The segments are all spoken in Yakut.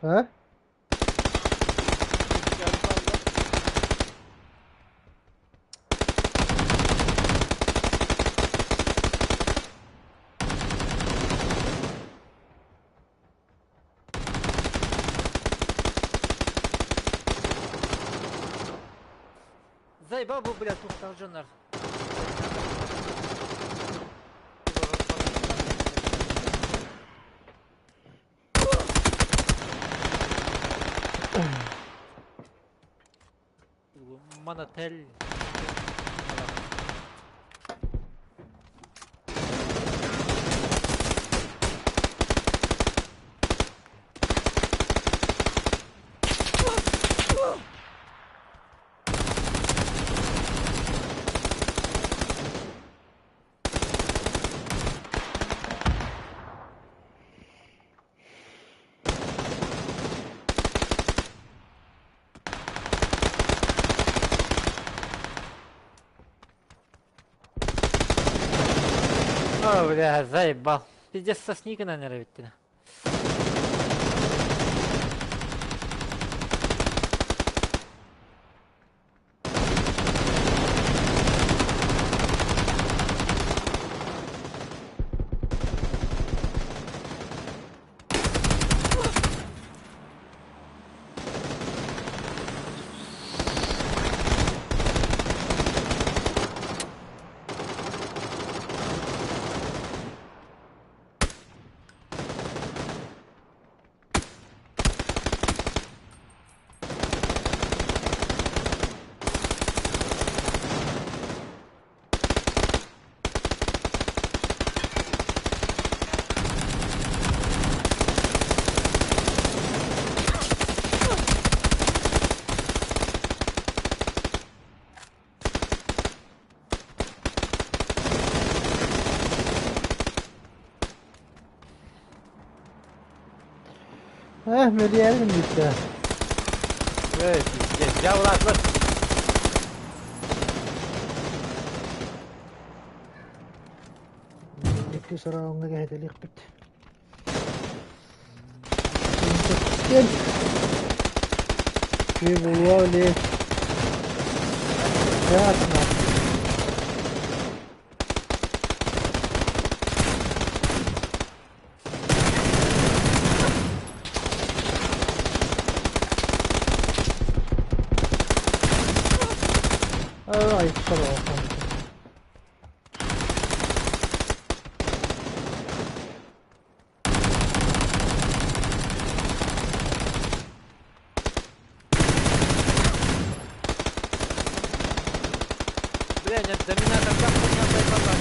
А? Заебал был, блядь, тут дьоннор. Монотель. О, бля, заебал. Пиздец, со сника, наверное, ведь. Eh, мөрүйэлим бүттэ. Эй, пиздец, я улаатылар. Икки сорооҥҥо кэһэтэлиэхпит. Киһи булуо ли? Ясно. Ай, сороо. Бля, нет, доминатор как хуйня заебала.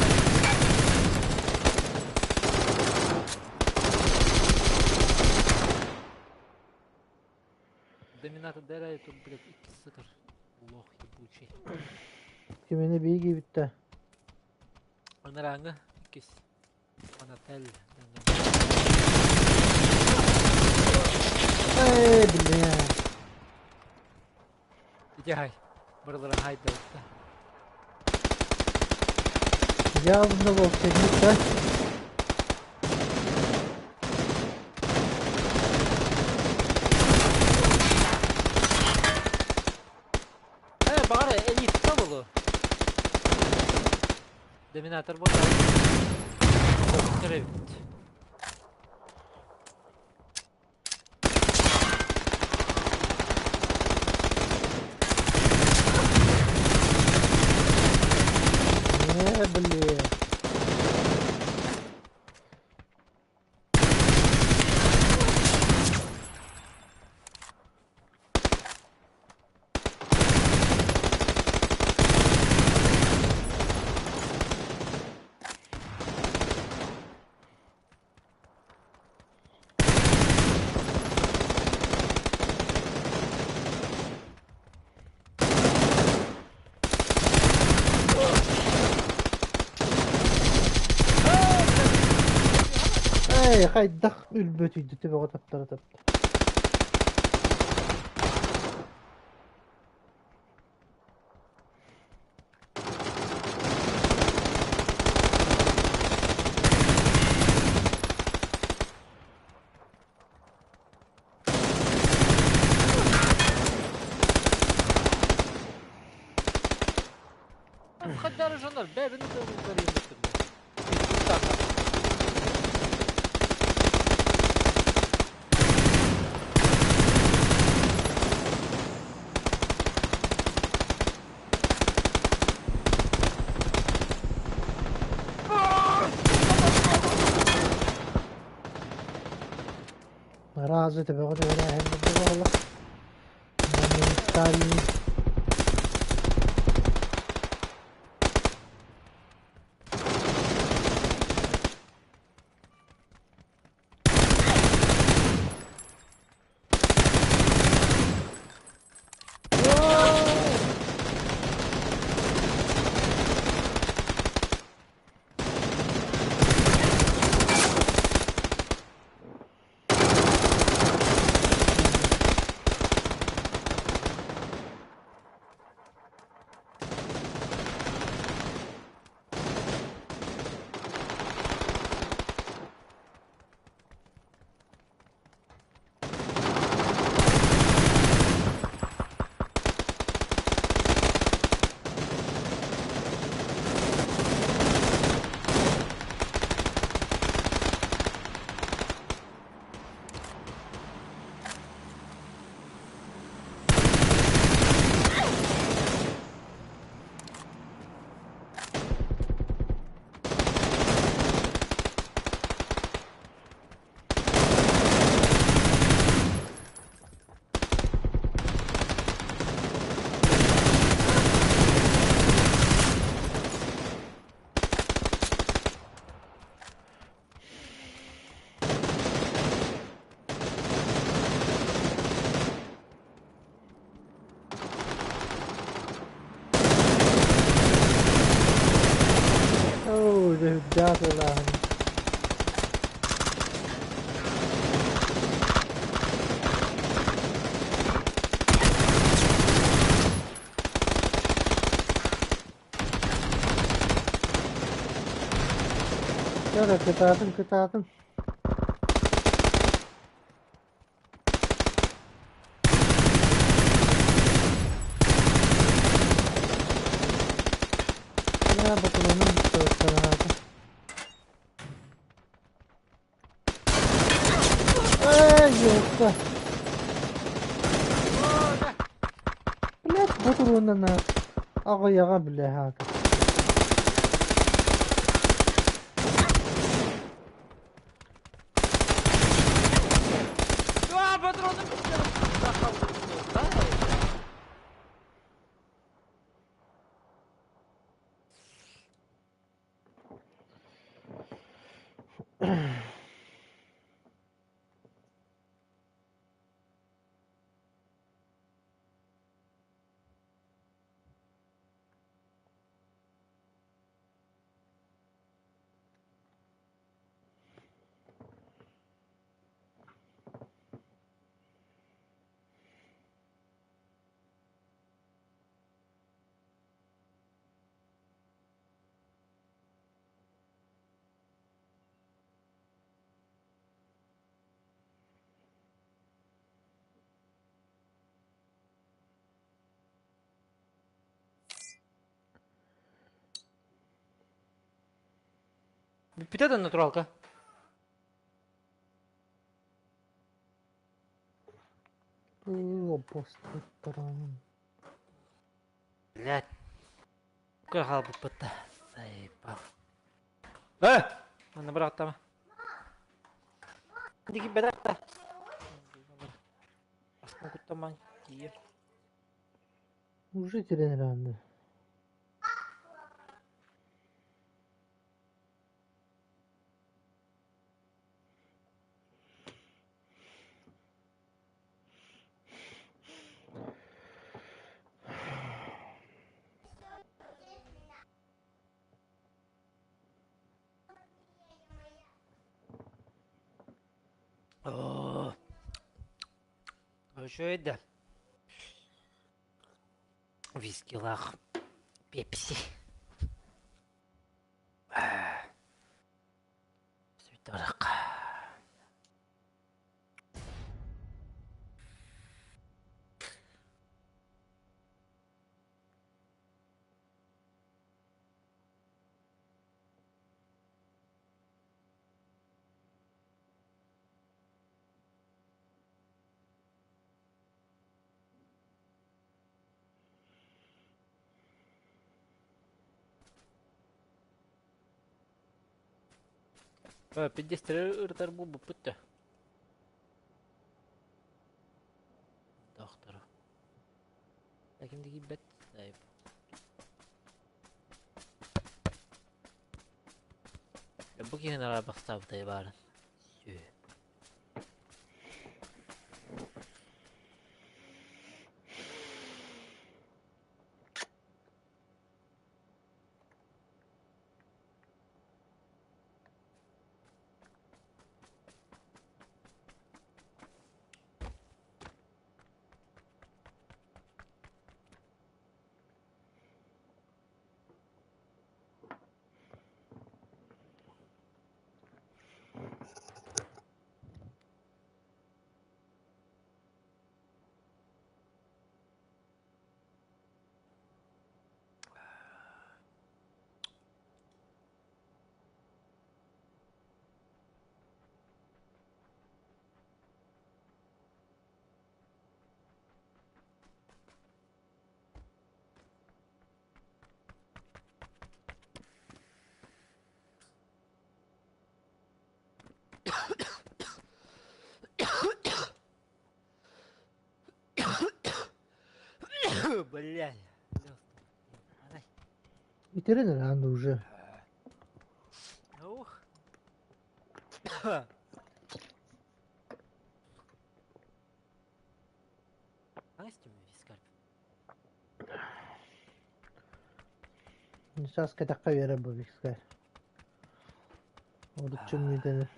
Доминатор дәрәй тут, блядь, икки сытар. Лох ебучий. Кимини биги бүттэ. Ыныраңы иккис. Монотель. Эй, бля. Иди хай. Бырлары хайда. Явно волшебник, да? Э, бары элитка болу. Доминатор болу. Бит. Не, бля. Эй, хайдах өлбөт үйдү төбөҕө таптара тапта. Капюшоннар бэйэбин ытыалыыллар Араас төбөҕө түбэһэн буолла. Моментально. Оо, дьэ үрдээх тыалааһын. Чэ, кытаатын, кытаатын. Я ботуруонум бүттэ Эй, ёпта. Блядь, ботуруоннан аҕыйаҕа бile хаата. Патроны Бүппүтэ да натуралка. Обостуттаран. Блядь. Көр хаалбыппыт да. Заебал. Э! Манна бырахтама. Дики бэдэх да. Аспын куттаман тиийэр. Уже тренированы. Оо. Үчүгэй да. Вискилаах пепси. Сүтэрэх. Пиддестери ырытар буолбуппут да. Доктор. Ким да киирбэт. Бу киһини арабахтаабытай баарын. Сүө. Блядь. Итирэн эрэ уже. Ух. Настя, Сейчас кэтэххэ үөрэр бу вискарь. Оруччу мүдэнэр.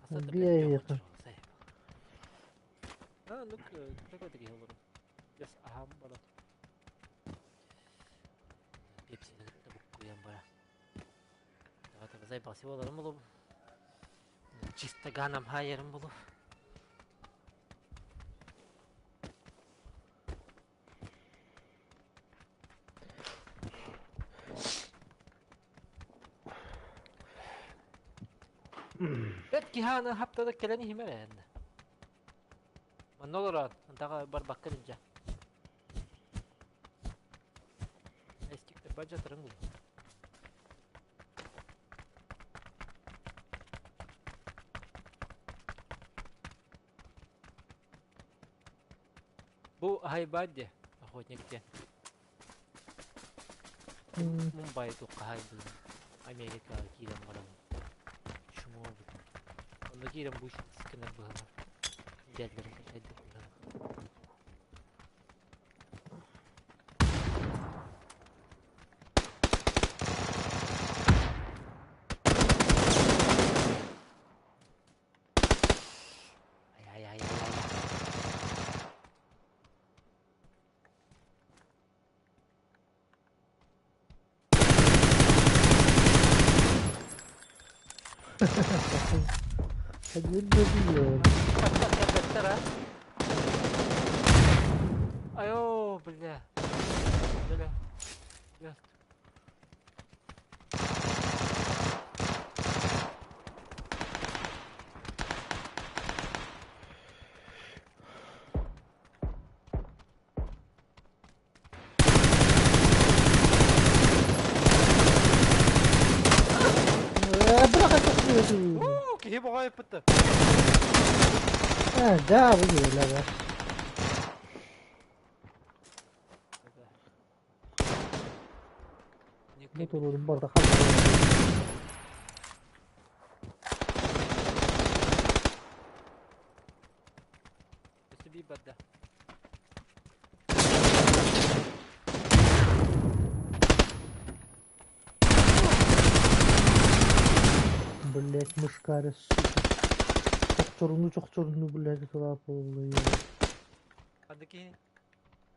Биэйиэхэ. Чисто ганам хайерым булу. Бэт киһааны хаптада кэлэн иһимэр эһэннэ. Манна олорон, антаға барбакка динжа. Эстиктер баджатырың бул. Бу Хайбадди, охотник диэн. Мумбай туохха хаайбытын Америкаҕа киирэн баран чмо эбит. Онно киирэн бу гынар быһалар. Дьэллэрин кытайдык быһалар. Ай ай ай ай ай. Өлбөтүйүөн. Кэлбэттэр а? Айоо, бля. Бля. Бля. Бырахатык. Уу, киһи боҕойуппутта. Да, бу баар. Бу турурун барда Өссө барда. Блять, мышкары, сука. Чохчоруну, чохчоруну, блядь, лапы. Ханнык киһи?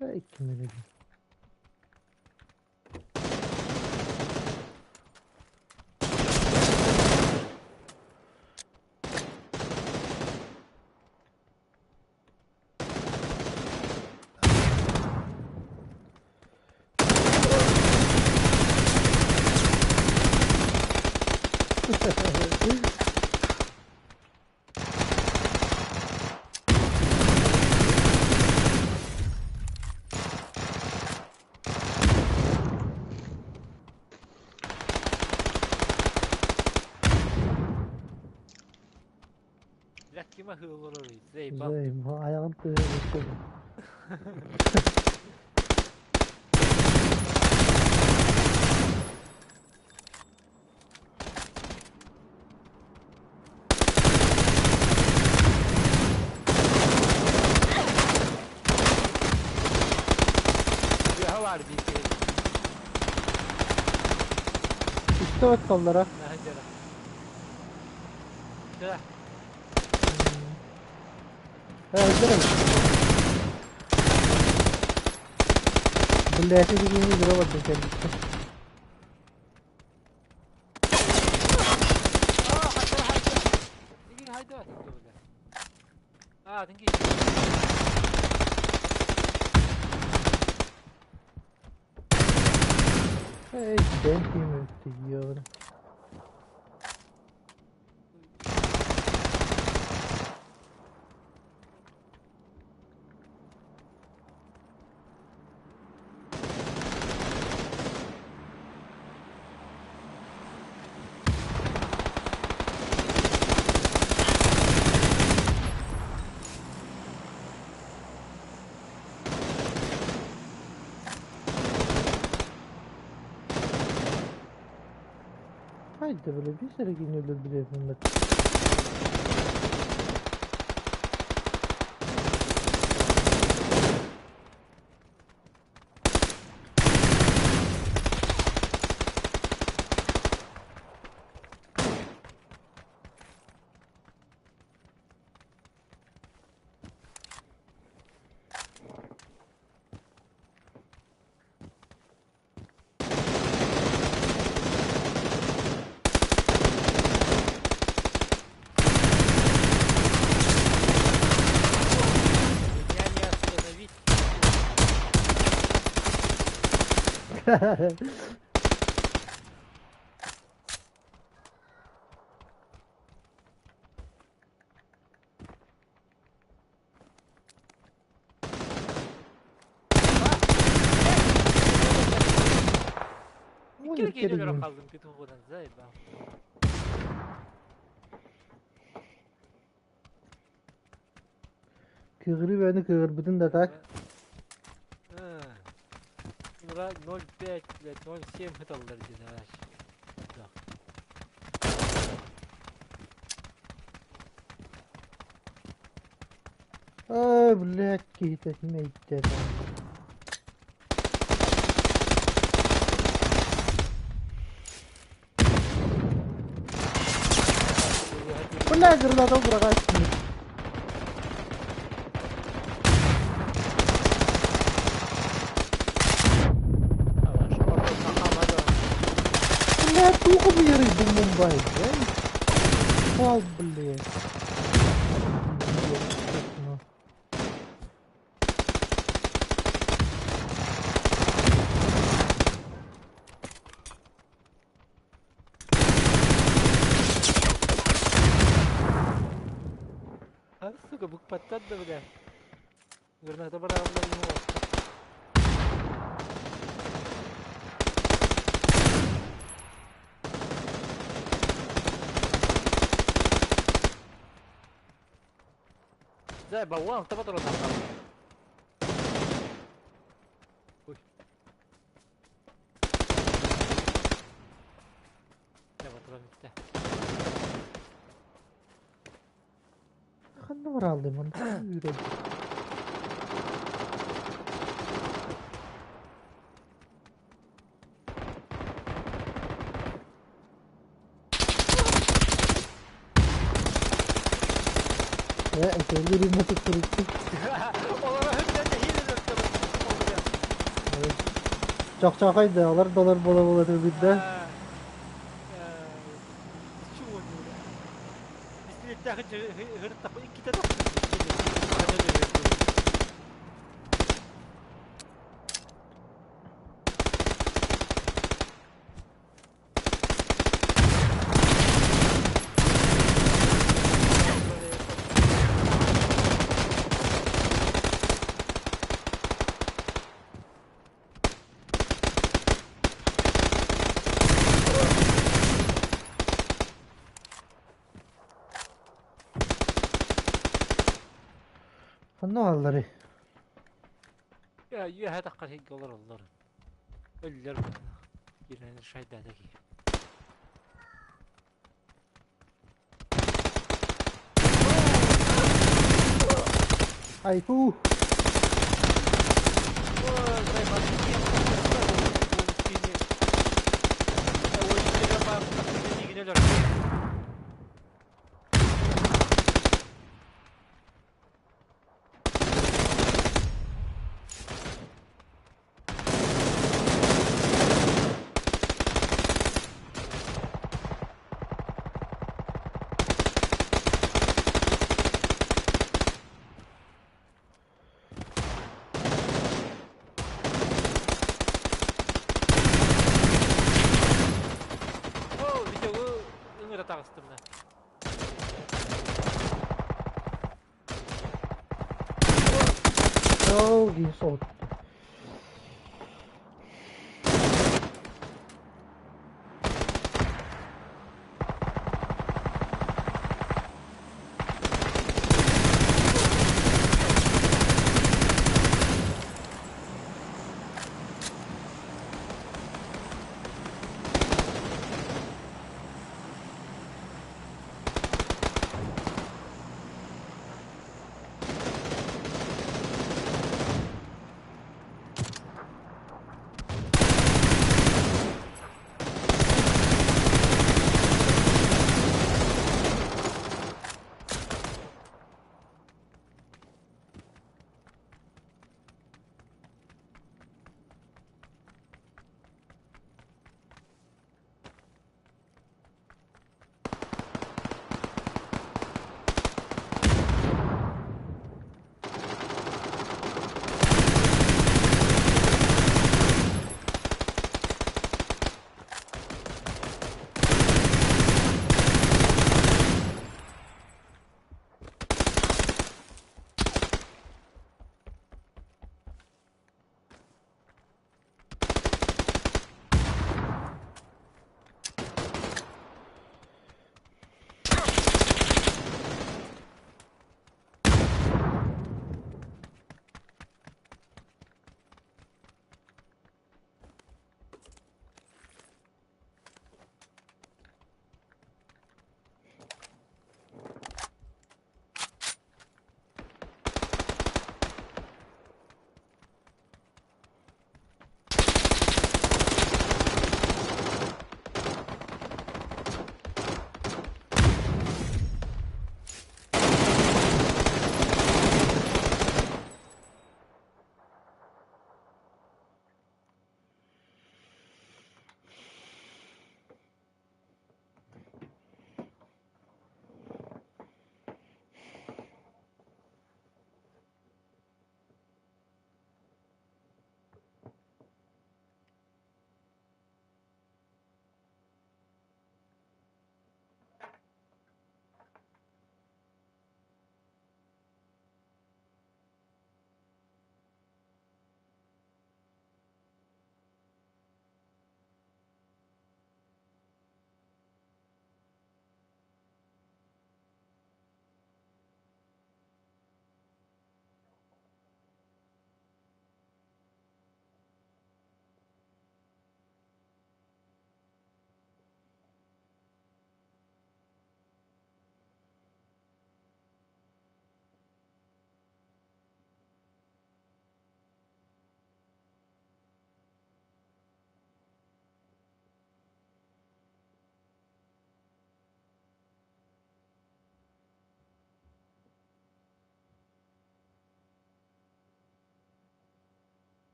Эй, ким эле. Ким аһыы олороруй? Заебал. Заебал. Айаҕын тыаһа көстөр. Тыаһа баар дии киһи. Үстэ оттоллоро. Наһаа дьара. Да. Öldür эбит. Блядь, игини игра барбын кэлбиттэр. Аа, хайда хайда. Игин хайда бля. Аа, тинги. Эй, дэн тиимэбит ёбана. Хайда бля, биир эрэ киһини өлөрбүт Меня не остановить. Уон Икки икки киһини өлөрөн эрэ хааллым петухунан заебал. Кыырыы бөөнү кыырбытын да так. Ура 0,5, блядь, 0,7 хыталлар диэн ааш. Да. Ай, блядь, киһитэ мэйдэ. Бля, граната быраҕааччы. Бля, туох быйарый бу Мумбай, блядь. Пал, блядь. Пиздец, А, сука, букпаттан да, бля. Граната быраҕаллар ему. Заебал, вон, патрон набрал. Ой. Я патрон bitti. Ханна бараалдым, онно үүрэн. Э, этэллэр иммэ туттурутту. Олара höpten de hile dörtte Чохчоохой да, олар доллар буола-буола турбут да. Чего не Пистолеттәхи хырыттах иккитэ Ханна баалларый? Үөһэ таххар сиргэ олороллор. Өллөр быһыылаах. Киирэн шайдаата киһи. Айфу! Оо, видеоҕу ыҥыра таҕыстым да. Оо, диэн соһутта.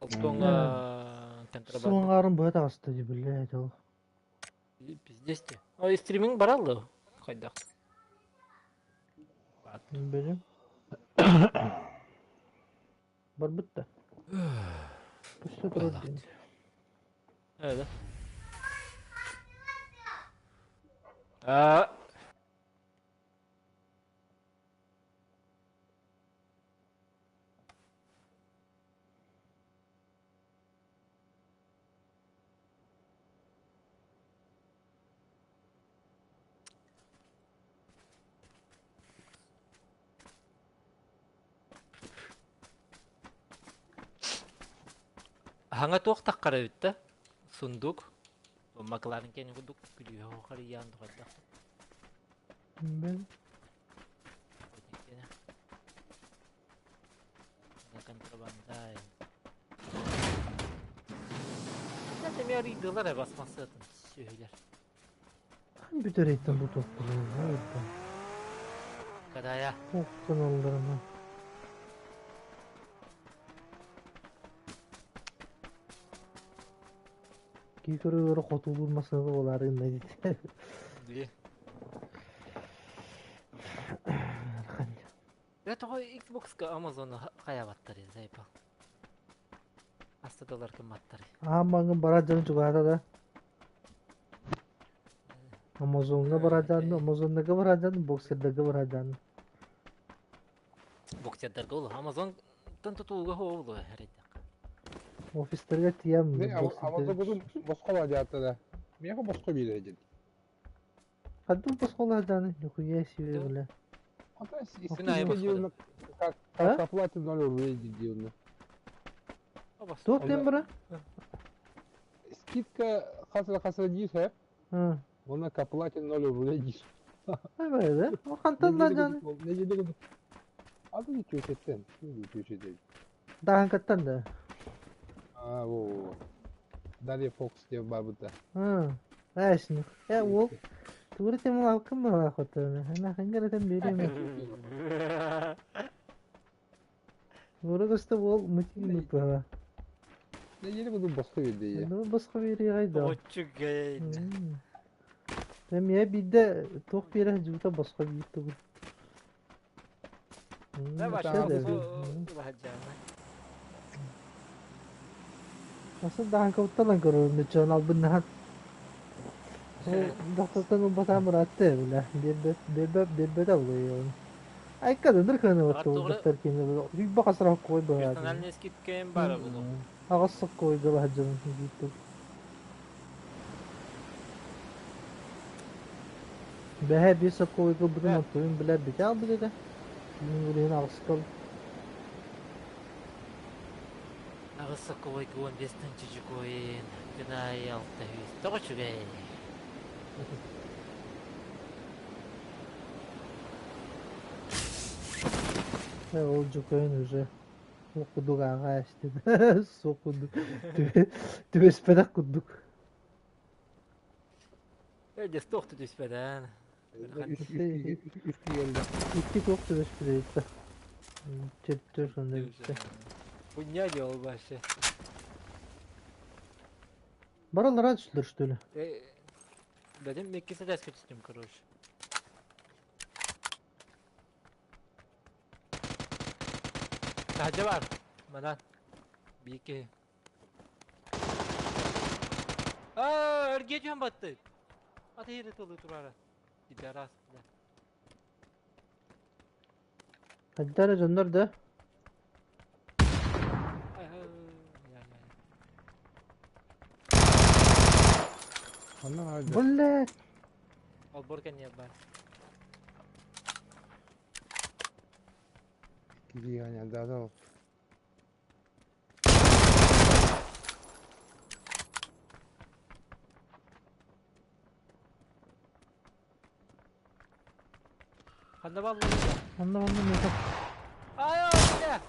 Алтоҥҥа контрабанда. Суоҥаарын быһа таҕыста дии, блядь, ол. Пиздец ти. Ой, стриминг бараллы хайдах? Benim. Барбыт да. Көстө турар диэн. Evet. Aa. Хаҥа туох таххара эбит да? Сундук. Макларын кэнни курдук күлүүһэ харыйаан тухайдах. Ben Контрабанда. Эмиэ арыйдылар э басмасыатын сүөһүлэр. Бүтэр эйтен бу топтулуу. Кадая. Оқтон алларына. Кии көрөр хотулуур масыны боларын дит. Дии. Я тоҕо Xbox-ка Amazon хайабаттар зайпал. Астадалар кымматтар. Ааммаҥын бараадьан чугаһата да. Амазоҥҥа бараадьан, Амазоннага бараадьан, боксердарга бараадьан. Боксердарга ол Amazon-тан тутууга хоолу эрейдек. Офистарга тиийэн Не, Амазон бутун босхо дьаата да. Миэхэ босхо биэрэ дьин. Хаддым босхолаадьаны, нихуя себе, бля. Ата Күн айы босхо. Как А? как оплату 0 рублей диэн. Туох диэн бара? Скидка хасра хасра диир һэ. Ы. Уонна к оплате 0 рублей диир. Ай да? О хантан лаадьаны? Неделе курдук. Аты үчүөчэттэн. Үчүөчэттэн. Даһанкаттан да. А, во. Дарья Фокс диэн барбыта. Ы. Эсни. Э ол тугура темыл алкын бара хотаны. Ана хангара береме. Тугура көстө ол мутин мутпа. Неделе курдук босхо биэрдэ. Ну босхо бири гайда. Очугай. Эм я бидде туох биэрэ жута босхо биир тугу. Да Ата Nasıl daha kaptan görürüm чон албыннахан. Дохтотон убатан быратты бля. Бербет бербет бербет алгы. Айка дындыр кыны баттı доктор кини. Хүбба касра кой баа. Персональный скидка бара буду. Агасы кой дала хаджан жутту. Бэһэ бир соккой кылбытын оттуйун билэр бите албыт этэ. Күн агыскал. Агысы кой куон бестен чучукуин. Күнай алта хүс. Тоҕо чугай. Ол жукойн уже кудук аға эстид. Со кудук. Түбеспедак кудук. Э, дестохту түспеден. Үс киелде. Икки тоқ түбеспедек. Чөптөр сонда битте. Хуйня делал вообще. Баралар түштүлөр что ли? Бәдем меккесе дәс көтүстүм, короче. Тахжа бар. Манан. Бики. Аа, өрге жөн батты. Ата yeri толы турара. Пидорас, бля. Хаддара дьоннор да. Ай, ай, ай, ай. Оннан айды. Блядь. Алборка не бар. Киги да да. Ханда баллы. Онно онно мека. Ай, ай, бля.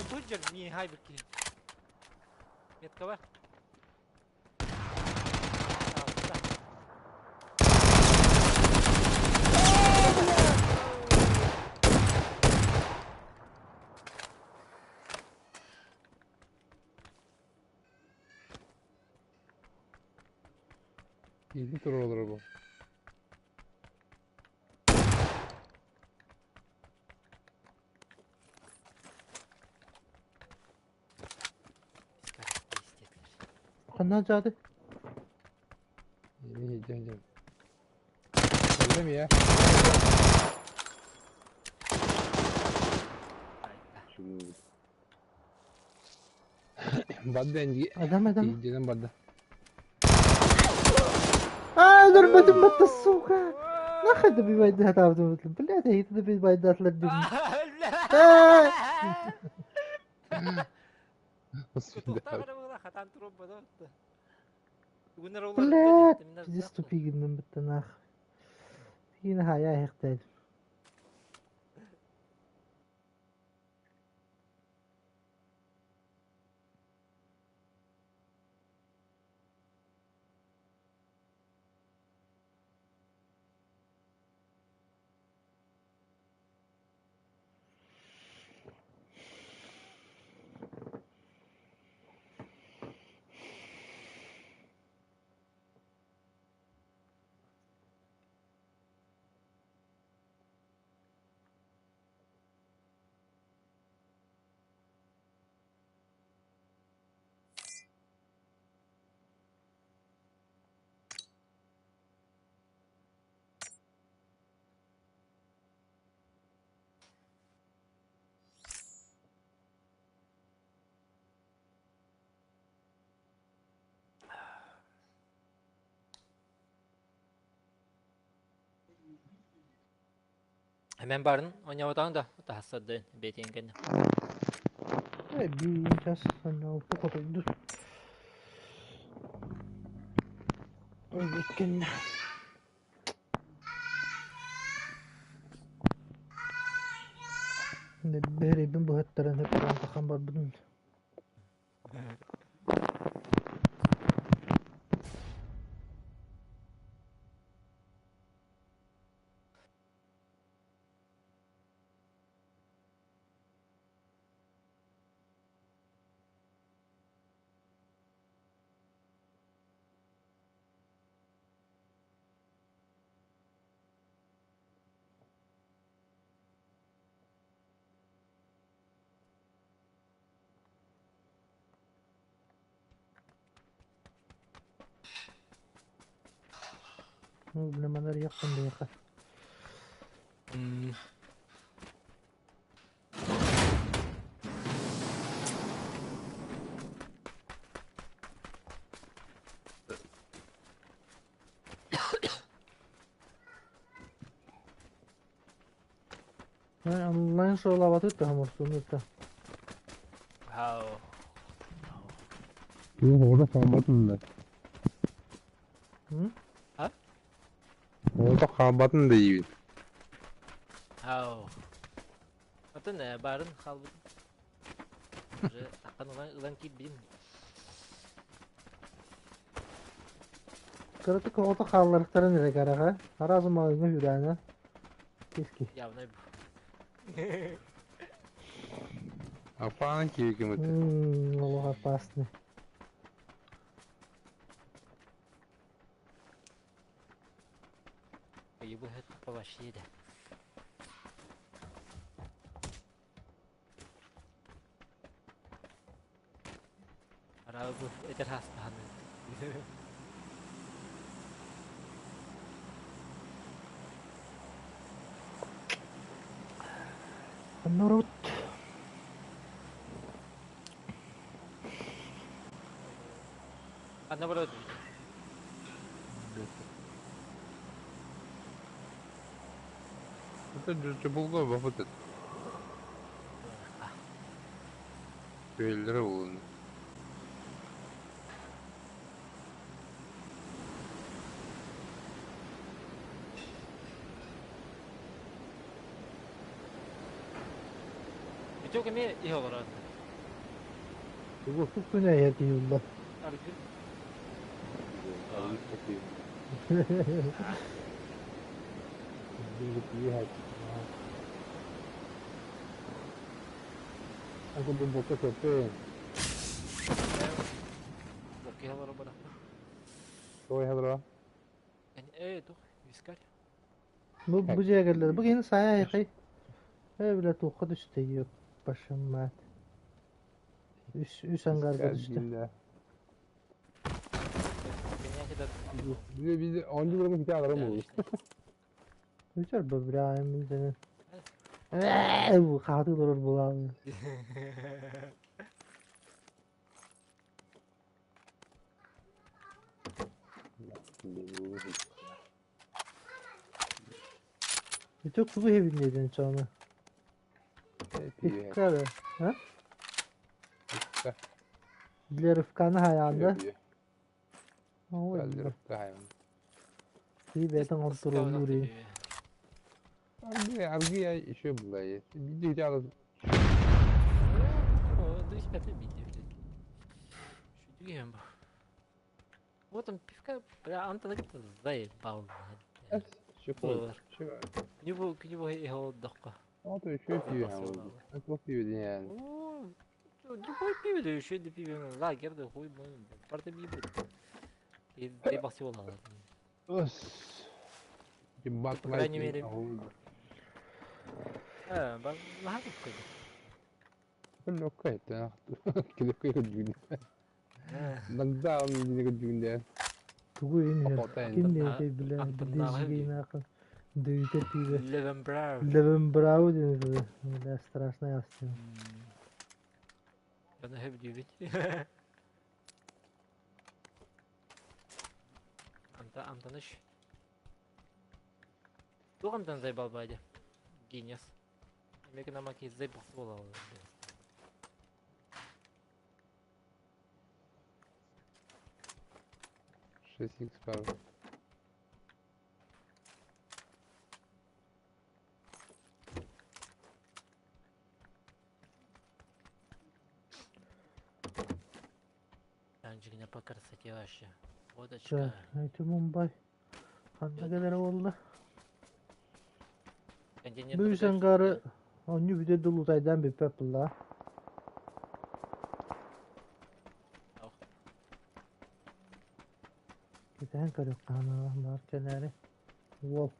Тут же не хайберки. Метка бар. Иди турар bu. Ханна дьаады? Эми дьэ. Кэллим я. Бадда энди. Адам адам. Иидденен барда. Аа, өлөрбөтүм батта, сука. Нахуй добивать хатаабытым. Блядь, я добивать датлар дим. Блядь, пиздец тупигиннэн бытта нах. Тигин хая хехтээд. Мен барын оñоотоҥ да таһассардын бэйэтин кэннэ. Биир час онно хотойдур. Өлбүткэннэ. Бэрэйбин быһаттаран хөптөөн тахан барбытым. Бля, манар яқпын бияқа. Онлайн шоулабаты тахамурсунута. Хау. Orada хаалбатын да. А? Orada хаалбатын да диибин. Хау. Атын барын халбыт. Уже таққан ылан киит Кыратык оҕото хаалларыктарын эрэ караха. Аразы маҕаһыыҥҥа сүүрээнэ. Киски. Явно. Апаан кииркимит. Олох опасный. Ыйыбыһыт вообще да. Арабы этер хастаханы. Народ. А наоборот. Это чубулга бапыт. Күөллere булун. Бүтөк эме их олорон. Бу күнә ерки юлла. Аргы. Ako dun boka köpü. Бокки олоро бара. Той хадра. Тух, вискарь. Бу бу жегерлер. Бу кини сая яқай. Биле туққа түсті yok башым мат. Үс үс ангарга түстү. Bize 10 bölümü bir alalım olur. Үчөр бу бля мин Ээ, хааты олорор буолаабы. Çok тугу хэбиннеден чону. Пивка да. А? Для рывканы хаянда. Ой, Ти бетен онтурулури. Аргы я еще была. Видите, я Вот он пивка, бля, Антон это заебал. К нему его отдохка. А то еще пиво. Это пиво yani. Любой пиво, да еще да пиво. Лагерь, да хуй, парта пиво. И заебался его. По крайней мере. А, Лөккөйт. Килөккөй жүн. Нагда он жүн. Тугу ин. Ким не бля, дижгейнака. Дүйте пиво. Левенбрау. Левенбрау ден. Бля, страшная астын. Я на хэбдюбит. Анта Антоныч. Тугамдан заебал бадя. Гиннес. Мега намаки заебал сволал. 6 х бар. Анжигина по красоте вообще. Водочка. Это Мумбай. Ханна келер болду. Бүгүн гары онну бүдө дулутайдан бүппөп була. Кетен көрөк кана бар кенери. Вол.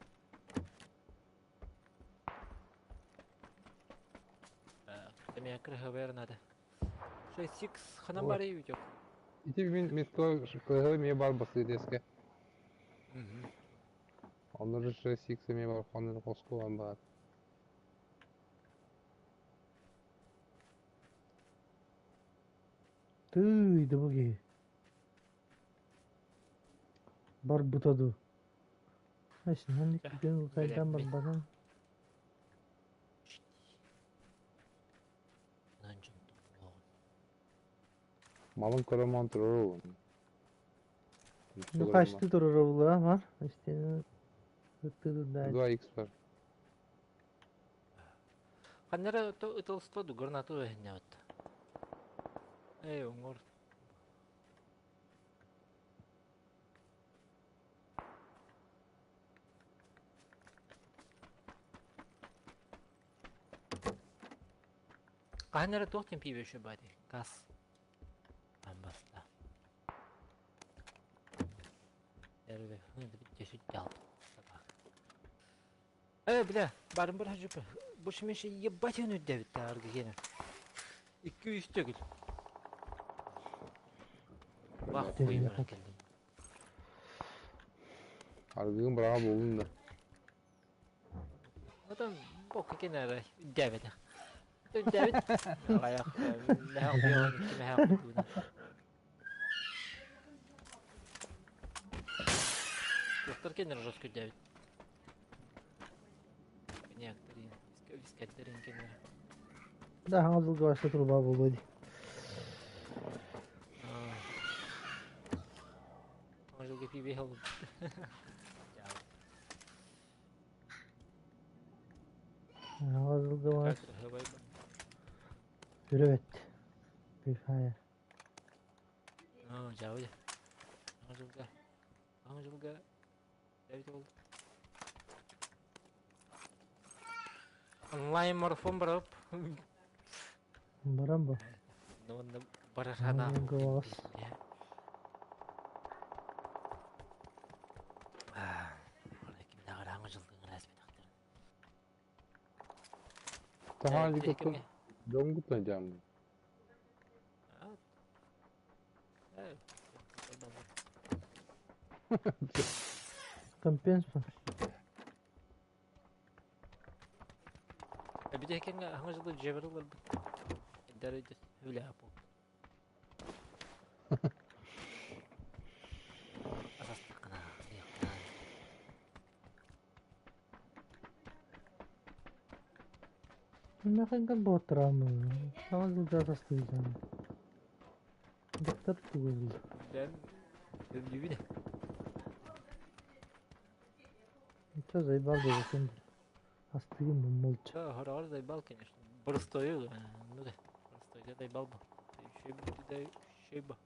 Меня крыха надо. 6 х ханам бар видео. Ити мен метко кылы ме бар басы деске. Onları 6 х ме бар, onları қосқылан бар. Тыйды буги. Бар бутаду. Айсын, күтен улутайдан бар бадан. Малын көрөмөн туруру. Ну качты туруру була бар. Işte да. 2 х бар. Ханнера то ытылсто гранату эхнят. Эй, оңор. Ханнера тохтен пиве еще бади. Газ. Амбаста. Бля, барым бір хажып. Бу шимеше ебать өнү дебит аргы гене. 200 төгүл. Бах хуй келдим. Аргыгын браға болдun да. Адам бок экен ара дебит. Дебит. Аяк, нәһә бион кимә Доктор кенер жестко дебит. Некоторые вискеттерин кенер. Да, хаңызыл башта труба болду. Аңжылга пибе хал. Хаңызылга баш. Үрөбөт. Bir hayır. А, жабы. Аңжылга. Аңжылга. Дебит болду. Онлайн марафон барып. Барам бу. Ну, барашана. Голос. Тахан жигиттен донгуттан жамды. Компенс па. Эбите кэннэ аһаҥа дьылы дьиэбэр ыларбыт. Эдэр үлэһэ буолбут. Асастаххына, диэххэ. Механьган боттараамын. Саҥа дьылдьа тастыйдан. Доктор тугул. Бэм өбүлүүбүн. Че заебал дебекин. Астыгын молча. Че, хороҕор заебал, конечно. Простой, ну да. Простой заебал бы. Еще бы, да, еще бы.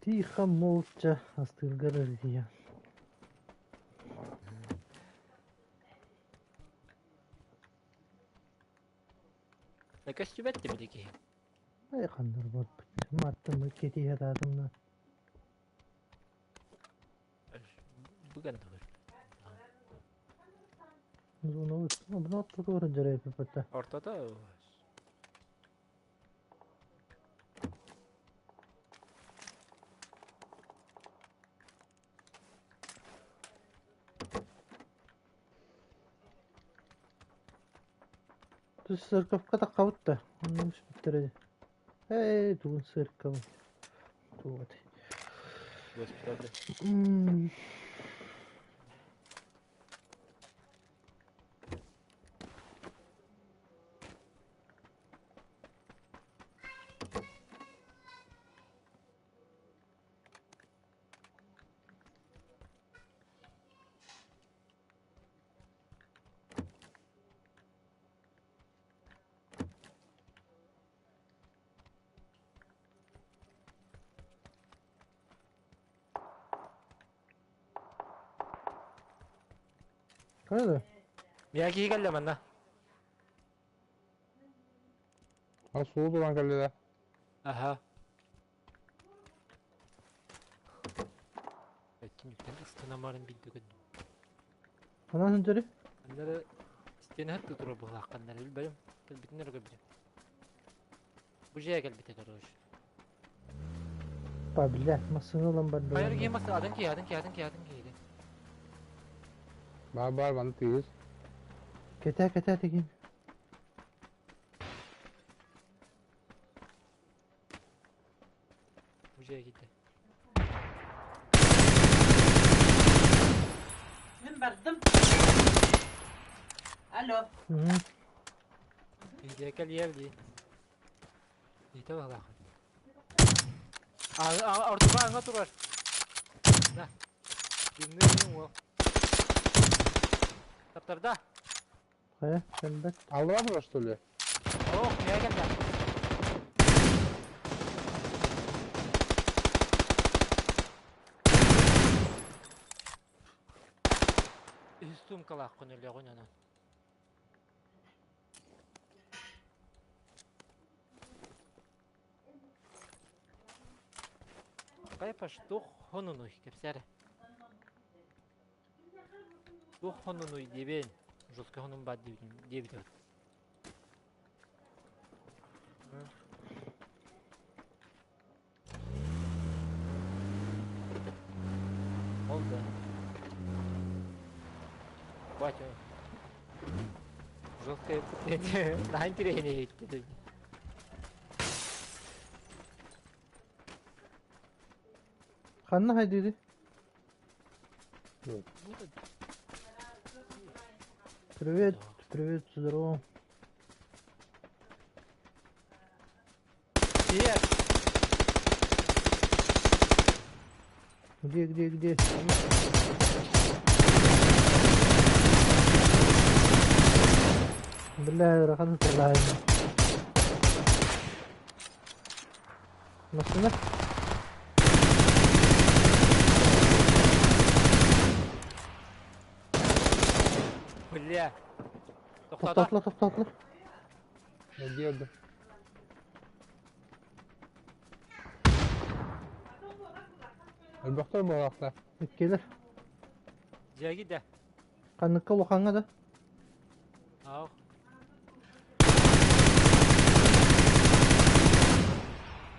Тихо, молча, астыыргар эргийэ. Да көстүбэт да били киһи. Ай ханнар барбыт. Маттым кэтиһэ таатымна. Быган да көрбүт. Bunu ортото дьарайпыппыта. Ортото Түс церковка таххабыт да, онно бүттэрэ. Эй, тугун церковь. Тугат. Госпитальда. Хайа? Мия киһи кэллэ манна. А суол туран кэллэ. Аха. Түнүктэн ыстана баран билдэ көрдүм. Ханан сылдьарый? Аннары стена турар быһылаахханнары билбэтим. Кэлбитин эрэ көрбүтүм. Бу дьиэ кэлбитэ короче. Па, блядь, массыына ылан барда. Хайыр киһи массы атын киһи, атын киһи, атын киһи, атын киһи. Баар баар манна тыыс. Кэтээ, кэтээ тигин. Бу дьиэ киирдэ. Мин бардым. Алло. Киһи кэлиэр дии. Иитэ баҕалаах. Ортуга аҥа турар. На. Дымныы уол. Таптарда. Хайа, кэлбэт. Аллара турар что ли? Ох, миэхэ кэллэ. Үс суумкалаах көнөлөҕүн онон. Кайпаш туох хонунуй кэпсээрэ. Туох хонунуй диэбин, жестко хонун баар диэбитим диэбитим. Ол да. Батя. Жесткое вступление. Наһаа интэриэһинэй иһиттэ. Ханна хайдыыдый? Привет, привет, здорово. Привет! Где, где, где? Бля, ыарахан ытыллаайын. Машина? Бля! Тохтоото. Тохтоотла, тохтоотла. Надежда. Элбэхтэр буолаахтар. Иккилэр. Дьиэги да. Ханныкка улахаҥҥа да? Ау.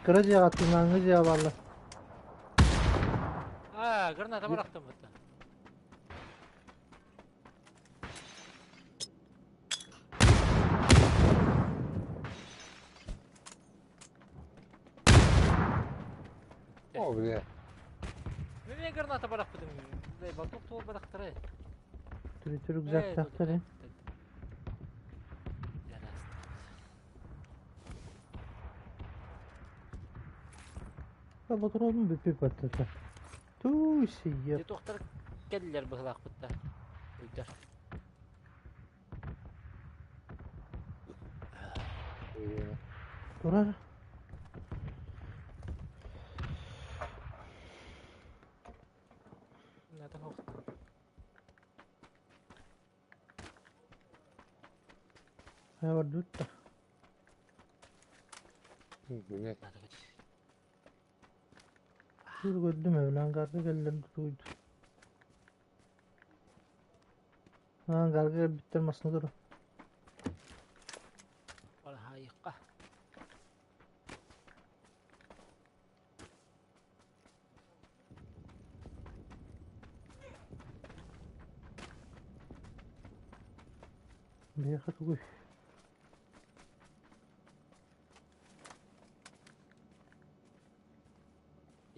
Кыра дьиэҕэ тыҥааҥҥы дьиэҕэ бааллар. Аа, граната барахтан бытта. О, бля. Мен граната барахпытым. Батук туол барахтары. Түрүтү рюкзактаахтар. Ботуруонун бүппүт баттата. Туу сийиэ. Тохтар кэллэр быһылаахпытта. Уйдар. Турар. Хайа барбыт да. Блядь. Тур көрдүм эбилэн карга кэллэр тутуйду. Аан карга кэлбиттэр масына турар. Барахайыкка. Биһиэхэ тугуй?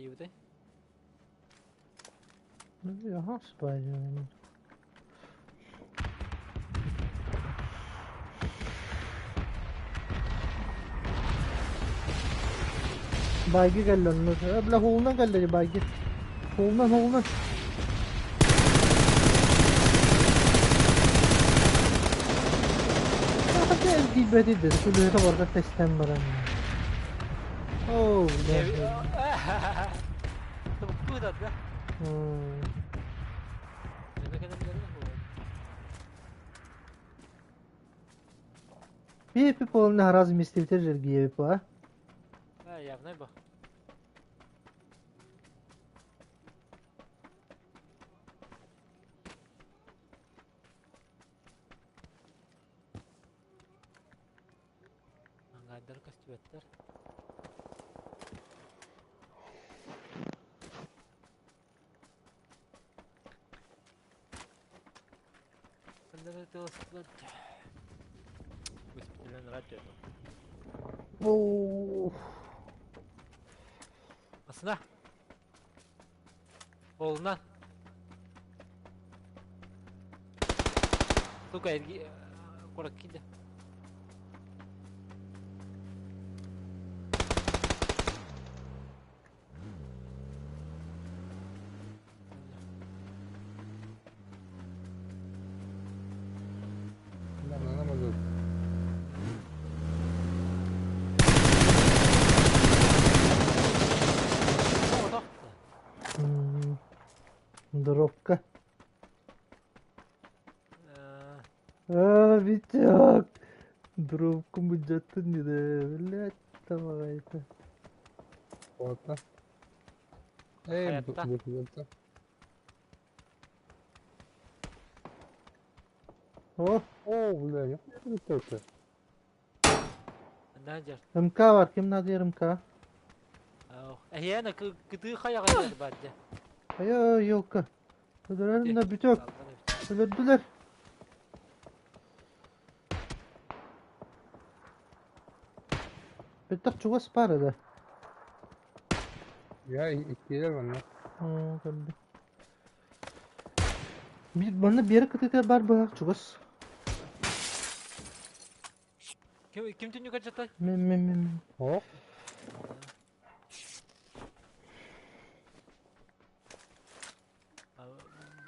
Иибитэй? Jaha, Spider-Man. Байги кэллэ онно. Бля, хоолунан кэллэ байги. Хоолунан, хоолунан. Хотя эргийбэти да, күлүһүтэ барда тэстэн баран. Оо, бля. Туппута да? М. Пепи полный раз вместе жергиеве а? А, явно бо. Аңайдар көстүбэттэр. Госпитален радио. Оо. Асына. Олунан. Сука, эрги... Курак киирдэ. Lan anlamadım. М, Дробка. А, Витек! Дробку будеттын диде. Блядь, давай это. Orta. Эй, Hayatta. bu bu О, О, бля, я это. Надя. МК бар. Ким надо МК? Эһиэнэ кытыы хайаҕа баадьа. Ай, елка. Өлөрөр да бүтөк. Өлөрдүлэр. Беттах чугас бар да. Я иккилер манна. Көрдүм. Bir bana bir yere кытыытыгар бар быһах чугас. Ким ким түннүк ачатай? Мен мен мен. мен. О,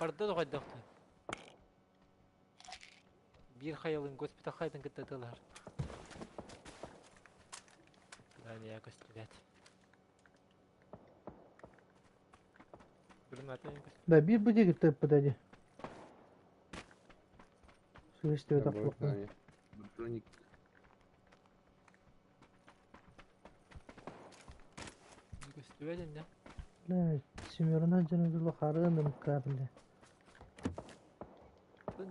Барда да хайдахты. Биир хайалын госпиталь хайтын кыттатылар. Да, я көстүбэт. Да bir bu диэки тыппыт Сыыстыбыт ахлаппын. Броник. Көстүбэт инне. Бля, семерна дьоно харын МК, бля.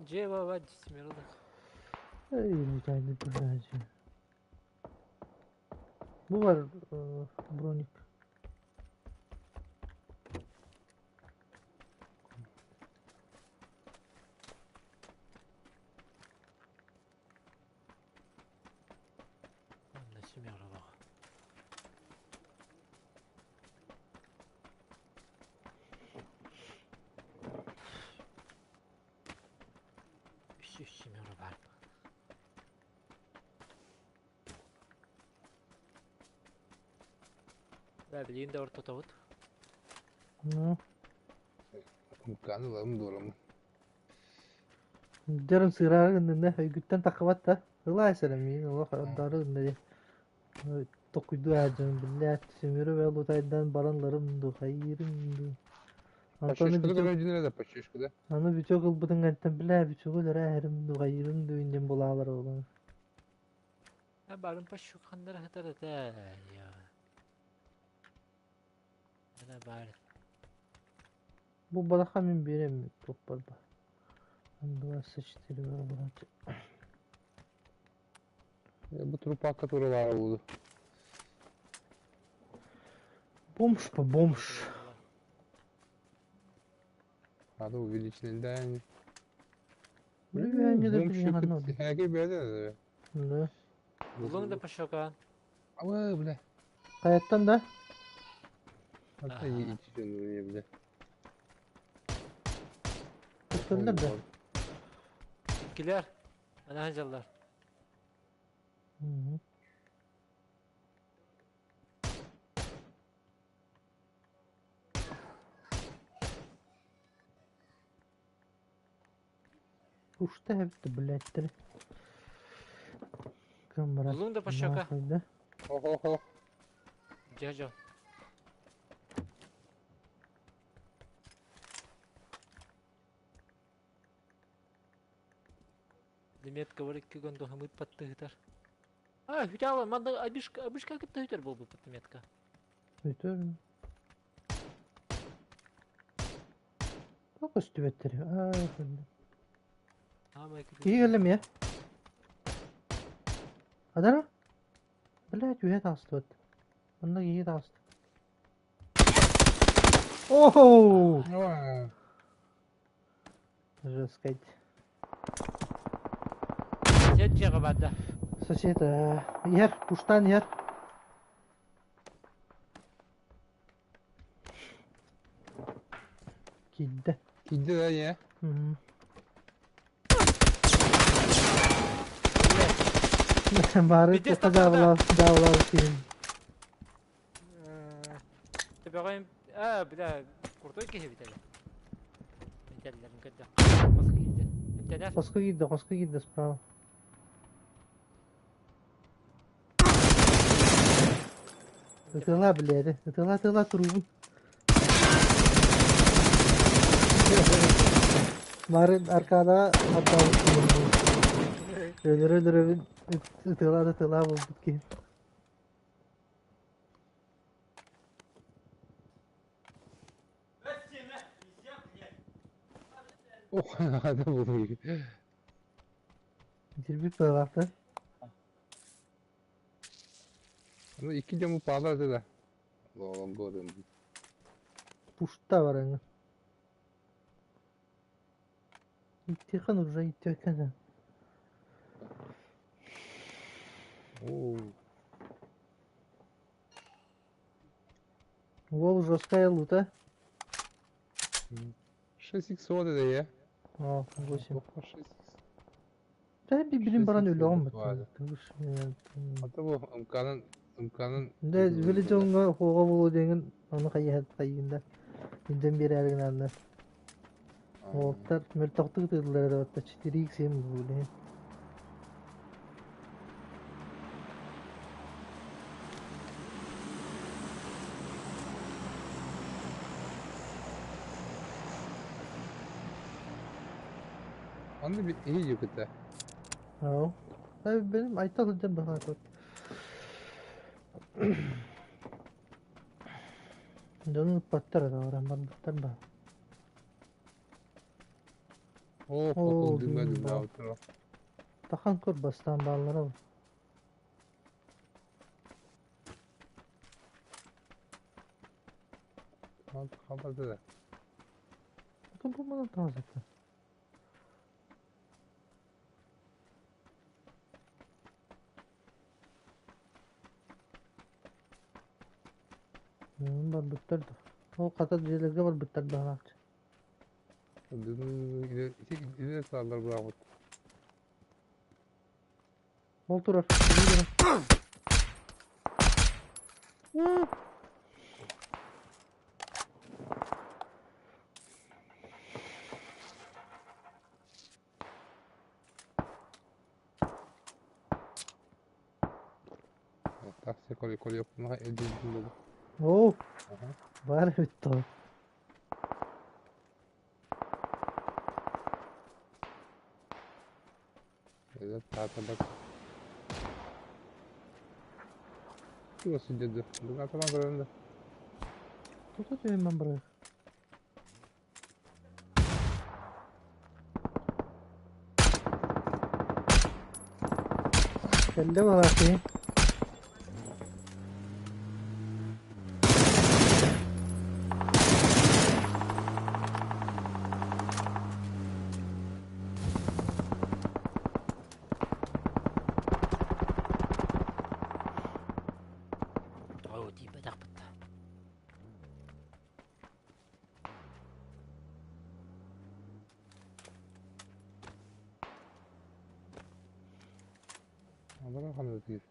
Жеба ва семерна. Эй, блядь. Бу бар броник. Онно Семеноваҕа. Үс Семенов баар. Да, билигин да ортотобут. Ну, Мканы ылам дуорам. Дьэрин сыыраары гыннын да, өйгүттэн таххыбат да. Ылаа сэрэмиин, олох ордоору гынна дии. Токуйдуу аадьан биллээт, Семеров эл утайдан баран ларым ду, хайыырым ду. Антону Почешка да бүтүк, көрө дьинere да почешка да. аны бүтүк ылбытын кэнтэн билээ бүтүгү өлөрө ду, хайыырым ду инден булаалар олан. А барын пащук ханнара хатар это я. Ана бар. Бу балаха мин биэрем туппар ба. 24 брать. Бу трупакка туралаара буолу. Бомж по бомж. Надо увеличить да. Бля, не Бомж да хэки бэдэ. Да. Булуң да пащука. Ава, бля. Хайаттан да? Hatta içiyorum бля. Көстөллөр да. Килер. Ана ханжаллар. Мгм. Ушта хепти, блядь, Камера. Булуң да пащука. Нахуй, да? Хо-хо-хо. Жа-жа. Леметка бар икки гон дохамыт паттыгытар. А, хүтала, манда абишка, абишка кытта хүтер болбу паттыметка. Өтөр. Тоқ үстүбеттер. Аа, Ама Киһи кэллим я. Адара? Блядь, үһэ таҕыстыбыт. Онно киһи таҕысты. Оу! Ава. Жесткать. Сет жега бада. Сосед, иһэр, пуштан иһэр. Киирдэ. Киирдэ да я. Мгм. Бары Биде тоққа стаканда. жабылап киһин. Тебегайым, а, бля, крутой киһи битәле. Битәлләрен көдә. Баскы киде. Битәләр. Қосқа киирдэ, қосқа киирдэ справа. Ытыла, блядь, ытыла, ытыла трубу. Бары аркада аттабыт киһин. Өлөрө өлөрөбүн ытыла ытыла буолбут киһин. Ох, надо было. Итирбит быһалаахтар. Ну, икки дьому паалар да. Лолом борым. Пушта бар эҥин. Иттиэхэн уже иттиэхэн. Оо. Уол жесткая лута. 6 икс вот это я. О, 8. 6 икс. Да, билим баран 6 өлөҕүм икс баттан. А то мканын мканын Да, били дьоҥҥо хуоҕа буолуо диэҥин ону хайыһат хайыында. Илдьэн биэрээри гынааннар. Уолаттар мөлтөхтүк ытыыллар эрэ батта 4 икс эм буолуо. Аны bir iyi yıkıtı. Ау. Да, билим айта сылдьан быһаат. Дьону ыппаттар баран барбыттар ба. О, Оо, дыма дым дыма баар. утро. Тахан көр бастаан бааллара. Хабарды да. Потом бу манан таҕысыппын. Барбыттар да. Ол хата дьиэлэргэ барбыттар баҕалаахчы. Иле сааллар быраҕыт. Ол турар. Taksi коли коли yapma edildim dedi. Оо, баар эбит тоҕо. Evet, tahtada. Burası dedi. Bu ataman görevinde. Тута түһэн барар. Кэллэ балаакый. Оо, тиийбэтэх бытта. Adana kanı değil.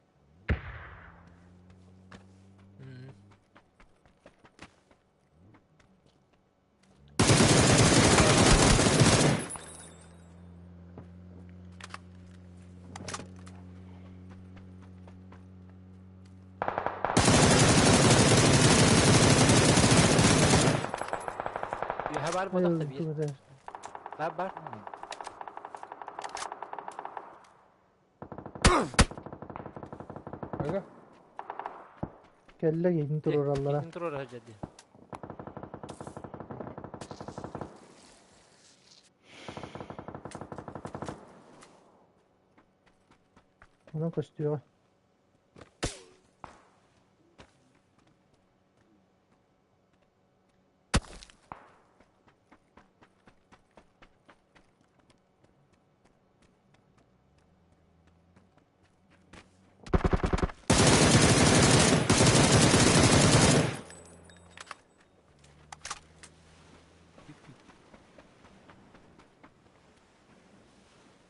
Үөһэ баар буоллахта биир. Бар бар. Öyle. Кэллэ киһитин туруораллара. Киһитин туруора сылдьар дии. Онон көстүөҕэ.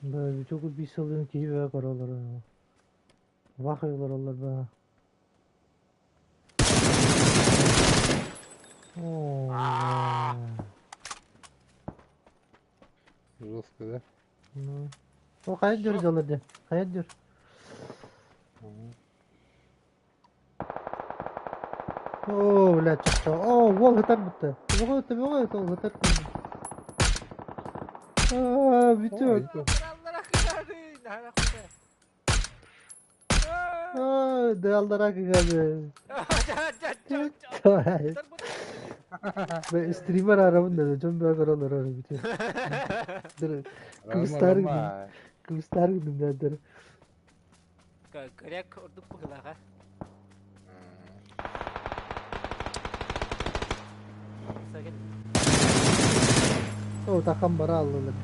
Бö, çok bir сылын киһи бөҕө көрөллөр. Вах олороллор баа. Оо. Жестко, да? Ну. О, хайа дьөр дьоллор дьэ. Хайа дьөр. Оо, блядь, чахча. Оо, уол ытар бутта. Бөҕө, бөҕө, ол ытар. Аа, бүтүө. Аа, дыаллара кыгады. Бе стример арабын да, дьон бөҕө көрөллөр бүтүө. Кыбыстаар кыбыстаар гынным дэр. Коряк ордук быһыылааҕа. Сагын. О, тахан бара аллылар.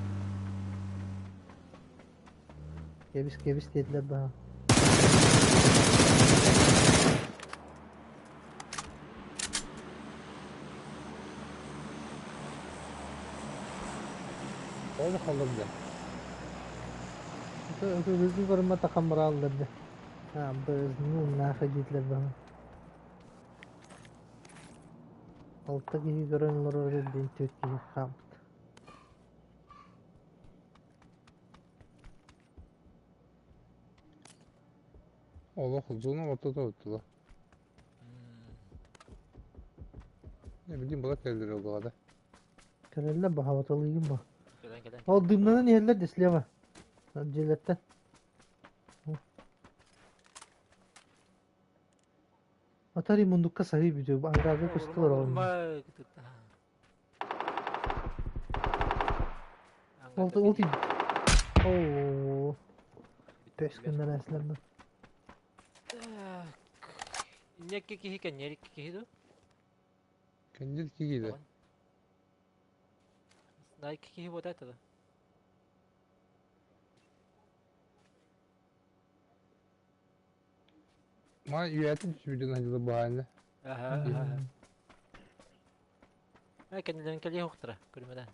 Кэбис, кэбис диэтилэр баҕа. Orada kaldım da. Өзү көрүмэ тахан бара аллар да. А, ну нахуй диэтилэр баҕа. Алта киһи көрөн олорор диэн түөрт киһи хаампыт. Allah зона ortada tuttular. Ne bileyim bana kelleri oldu hadi. Кэлэллэр баҕа, ба. Кэлэн кэлэн. Ол дымнанан иһэллэр де слева. Дьиэлэртэн. Атари мундукка саһыы бүтүө, ангарга көстөлөр оҕонно. Ол ол тиийбит. Оо. Пес күннэрээсилэр да. Так. Инньэкки киһи кэнниэр икки киһи дуу? Кэннир киһи Тоҕон. Да икки киһи вот это да. Ма үйэтин түсүбүтүн хадьыла баһааны. Аха, аха. Э, кэннилэрин кэлиэ уохтара, көрүмэдэн.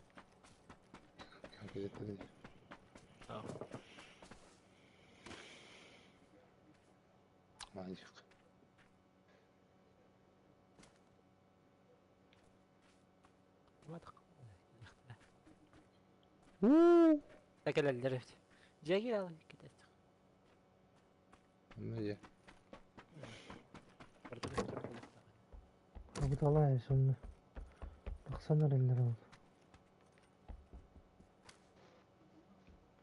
Мальчик. Кэлэллэр эбит. Дьиэ киирэ китээт. Онно дьэ. Барыта көстөр буолуохтаах. Абыталай сонно. Тахсан эрэллэр ол.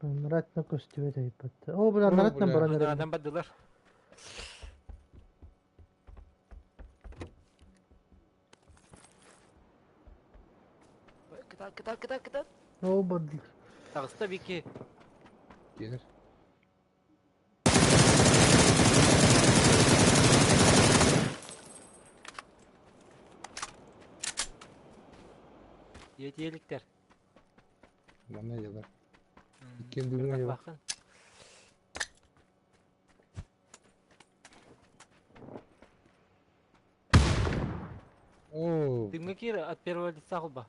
Наратна көстүбэт айбат. О, бля, наратна баран эрэллэр. Надан бардылар. Кытаат, кытаат, кытаат, кытаат. О, бардылар. Таҕыста Вики. Киирэр. Диэтиэликтэр. Манна дьалар. Иккиэн дыгын дьалар. Оо. Дымҥа киир от первого лица холба.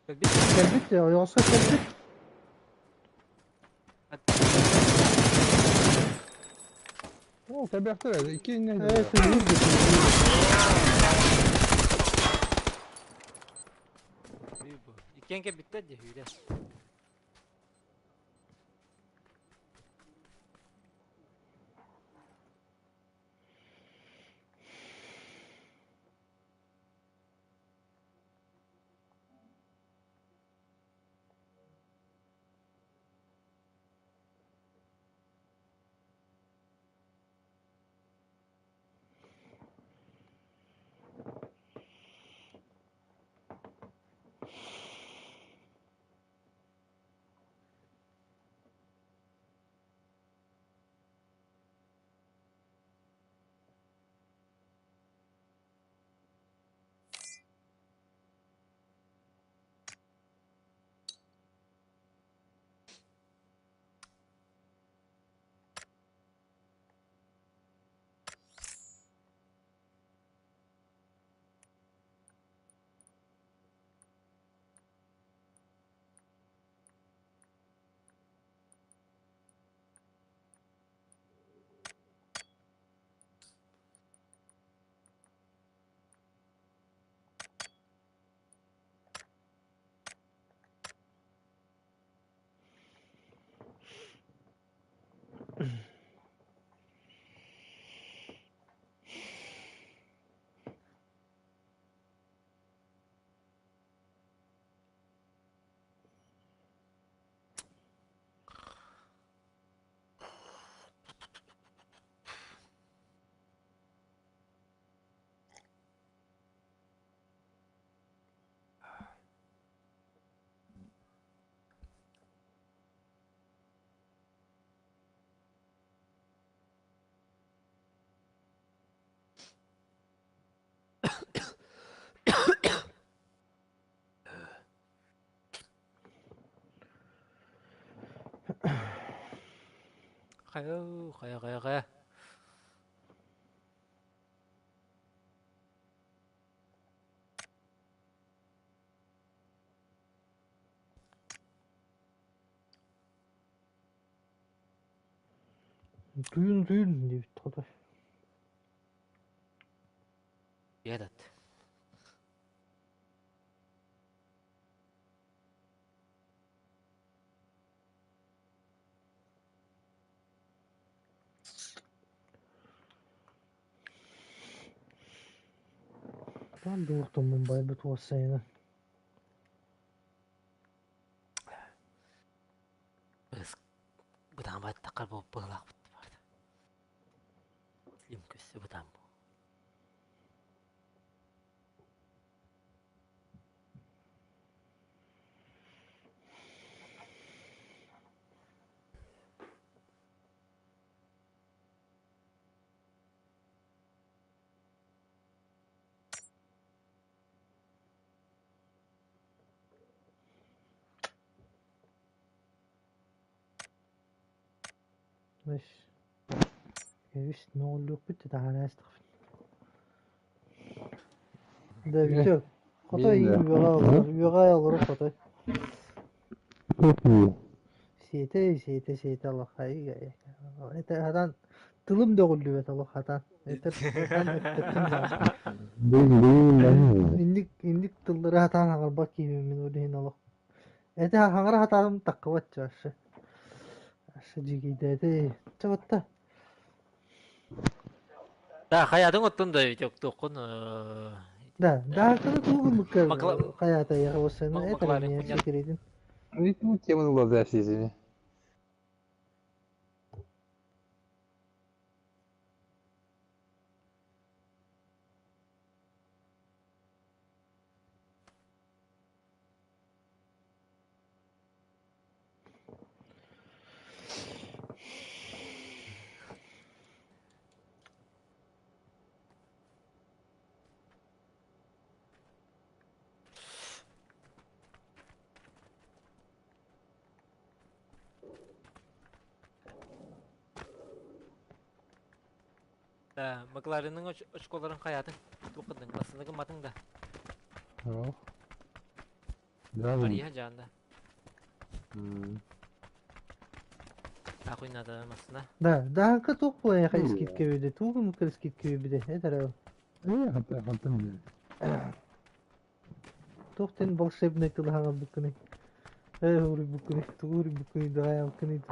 Кэлбит. Кэлбит, ойоҕоско кэлбит. Оо, кэлбэхтэр иккиэн Ээ, сыһыыр Иккиэн кэлбиттэр дии, hүүрэ. Хайа, хайа, хайа, хайа. Түйін түйін диэбит хотой. Этот. Там дуохтуммун байбыт уоссайынан. Быс бытаан баттаххар быһылаахпыт барда. Им көссө бытаан бу. Beş. Үс ноллук бүттэ Да, Витек, хотой үөҕэ олорор хотой. Сиэтэ, сиэтэ, сиэтэ алахай. Это хатан тылым дөҕүллүбэт олох хатан. Это инник инник тыллары хатан хаҥарбат киһи мин ол иһин олох. Это хаҥара хатаным таккыбат чашы. Ашы дьигийдэти. Чабатта. Да, хаятың оттон да Витек туоххун Да, да, кını тугун хаята яҕабысыны это не секретин. Ну, тему ладашь, извини. Да, Макларенның очколарын хаятың. Туқыдың, басыныгы матың да. Ох. Да. Мария жаанда. Ахуйнада масына. Да, да, ка туох буолан яха скидка биде, тугун мукка скидка биде, это Хата хата. Туох тен волшебный тылы хаҥар буккуны. Ури буккуны, тугури буккуны, дагай буккуны.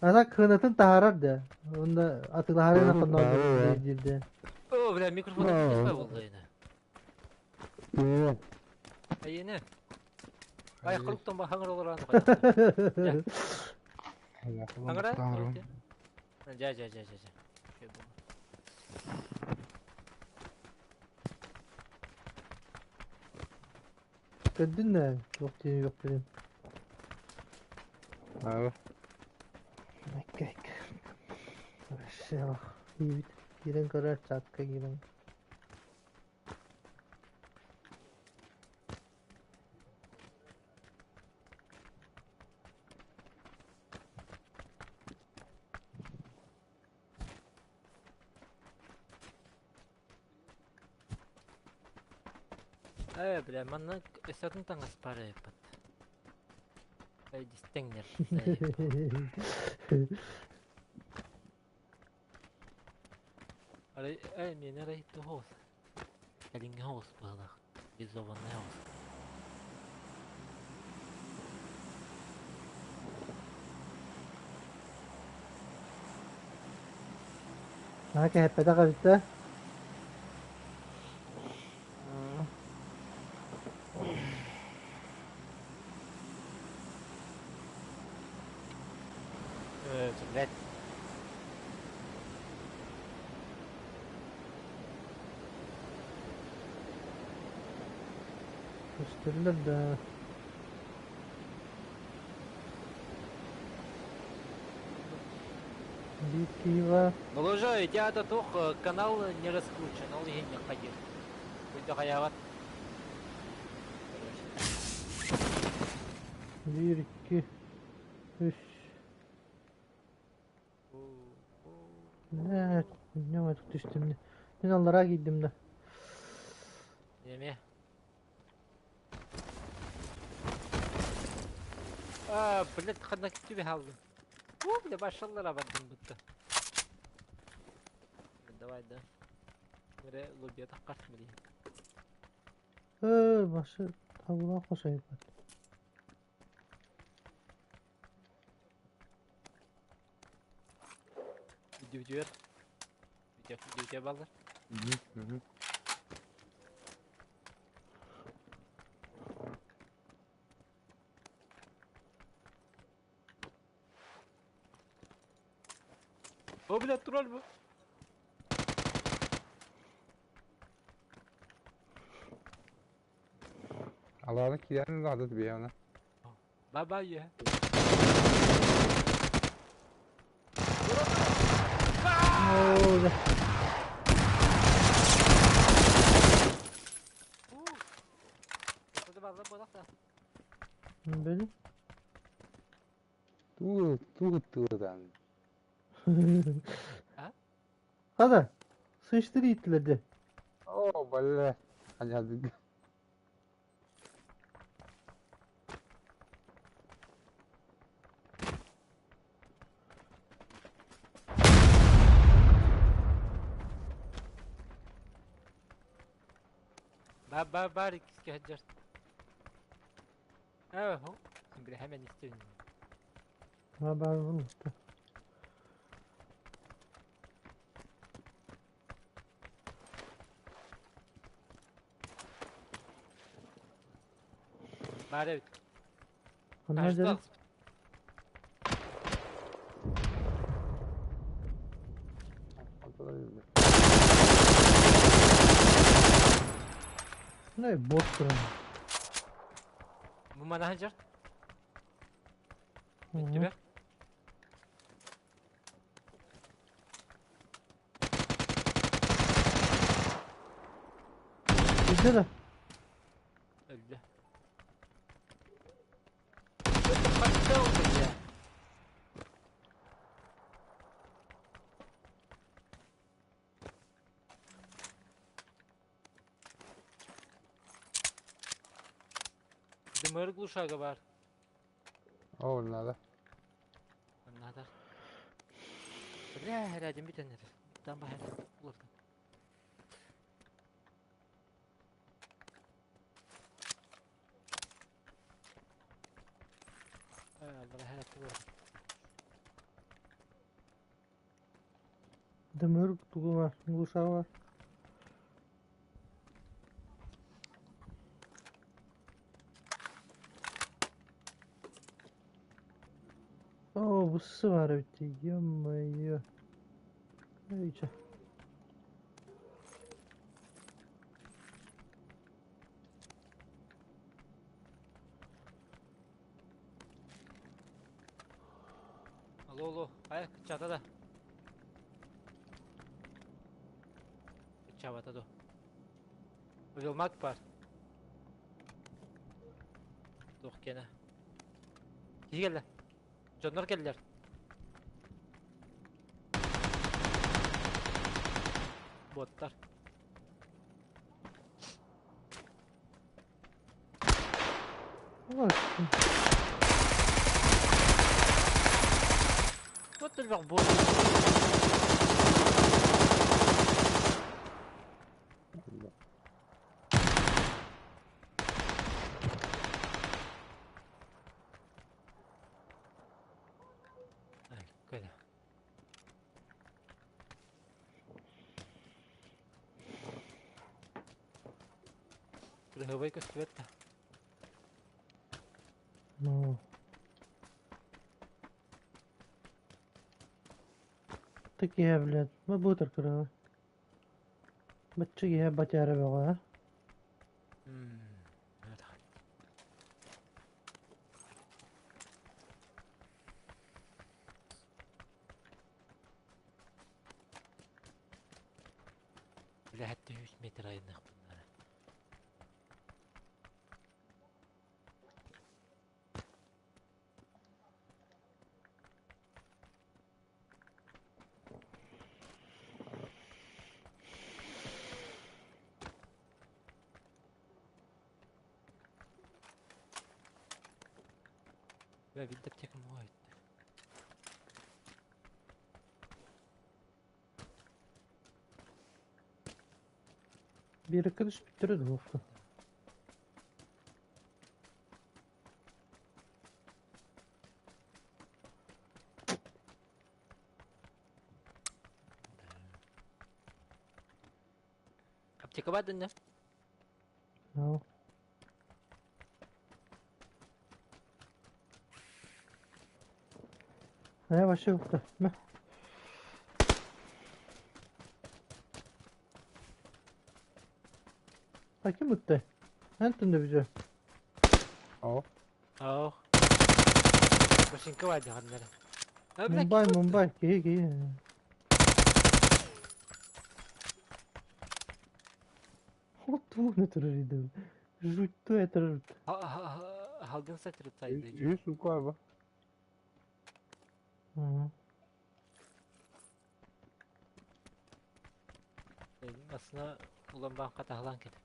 Ана кынатын таһарар да. Онда атылаһарын ахыннар диирде. О, бля, микрофон кеспе болду эне. Айене. Ай, кылыктан ба хаңыр олоран. Хаңыра? Жа, жа, жа, жа, жа. Көрдүн да, yok дедим, yok дедим. Ага. Эккек. Вообще, бит. Кирен көрөр чатка кирен. Э, бля, манна өсөтүн таңас пары эппат. Эй, дистеңнер. Арай, э, мен арай тухос. Калинге хос была. Безованный хос. Нака хеппете кабитта. Э, блядь. Gösterirler да. Бит Киева. Моложа, идеята тух канал не раскручен, ол ехин қайыр. Күйді қаяват. Bir, iki, üç. Ne? Ne var düştüm. Ben onlara gittim de. Неме? А, блядь, хана тебе алдым. О, бля, башаллара бардым бутта. Давай, да. Мире лобия таққарт мили. Башы табыла қошайып. Видео видео. Видео видео балдар. О, блядь, тролль bu. Алары киярын да бия ана. Баба я. Оо, да. Балдар болақ да. Böyle. Тугу тугу тыытан. А? Хада, сычтыр ииттилэр дьэ. Оо, бля. Анядык. Бар бар бар иккискэ сылдьар. Оо, бile hemen istedim. Ha ben bunu. Баар эбит. Ханна Каждый дьэ? Не бот туран. Бу мана сылдьар. Өттүбэр. Bizde de. Өлдө. What the fuck oldu ya? Дымыр глушага бар. Оо, надо. Надо. Бля, рядом бүтэн эрэр. Там баһар. Улардан. Аллара һәрәтте Дымыр тугу бар, глуша бар. Оо, буссы бар эбит. Ё-моё. Эй, чэ. Алло, алло. Ай, кыччата да. Кыччабата до. Уйулмак бар. Туох киэнэ. Киһи кэллэ. Дьоннор кэллэр. Боттар. Ой, Вот элбэх бот. Ай, кэлэ. Кырыһыбай көстүбэт да. Ну. Такие, блядь, мы бутер кырыла. Баччы батяра бөҕө, а? Бля, хәтта 100 метр айынык bunları. Бля, видно аптека моет. Биир кыдыш бүттере дуохта. Аптека бар да? Ну. Э, вообще ухта. Мэ. А ким ытты? Эн түндө бүжө. Оо. Ау. Машинка бар дигәннәр. А, бля, Мумбай, ким ытты? Мумбай, киһи киһи. Вот тугуна турар иди. Жуть это. Халгын сатырып сайды. Үс ука ба. Массыына улам баан хатаһалаан кэлэр.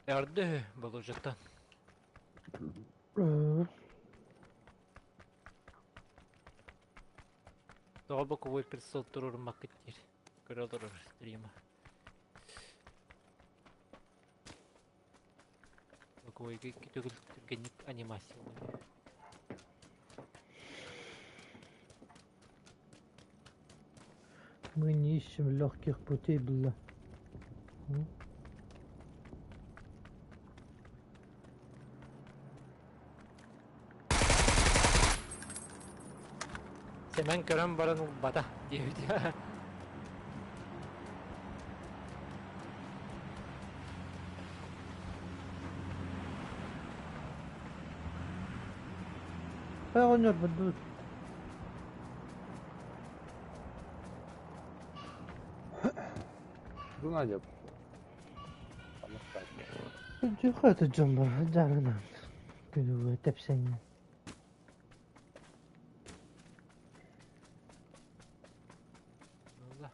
Эҕэрдэ үһү Болуодьаттан. Тоҕо боковой прицел туруоруммаккыт диир. Көрө олорор стрима. Боковойга икки төгүл түргэнник анимацияланар. Мы не ищем легких путей, бля. Сэмэн көрөн баран ылбата диэбит. Оҕонньорбут дуу? Дунадьап. Дьухата дьон бар, дьарынан. Күнүгү тэпсэҥҥэ. Буолла.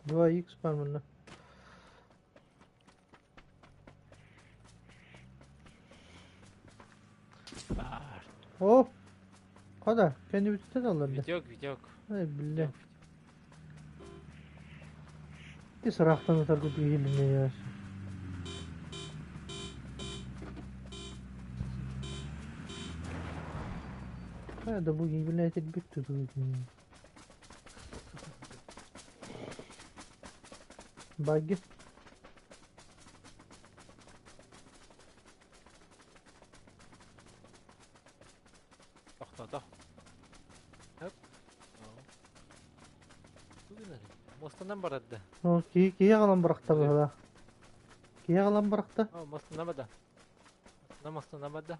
2 х бар манна. Бар. О! Када, kendi бүтүтэ алларда. Видеок, видеок. Ай, бля. Ти сырахтан ытаргы тиһилинне яс. Хайа да бу гибиле бүттү тугу. Багги. Тохтото. Хоп. Муостанан барарда. О, киһи киһи аҕалан бырахта быһыылаах. Киһи аҕалан бырахта. О, муостанан барда. Муостанан муостанан барда.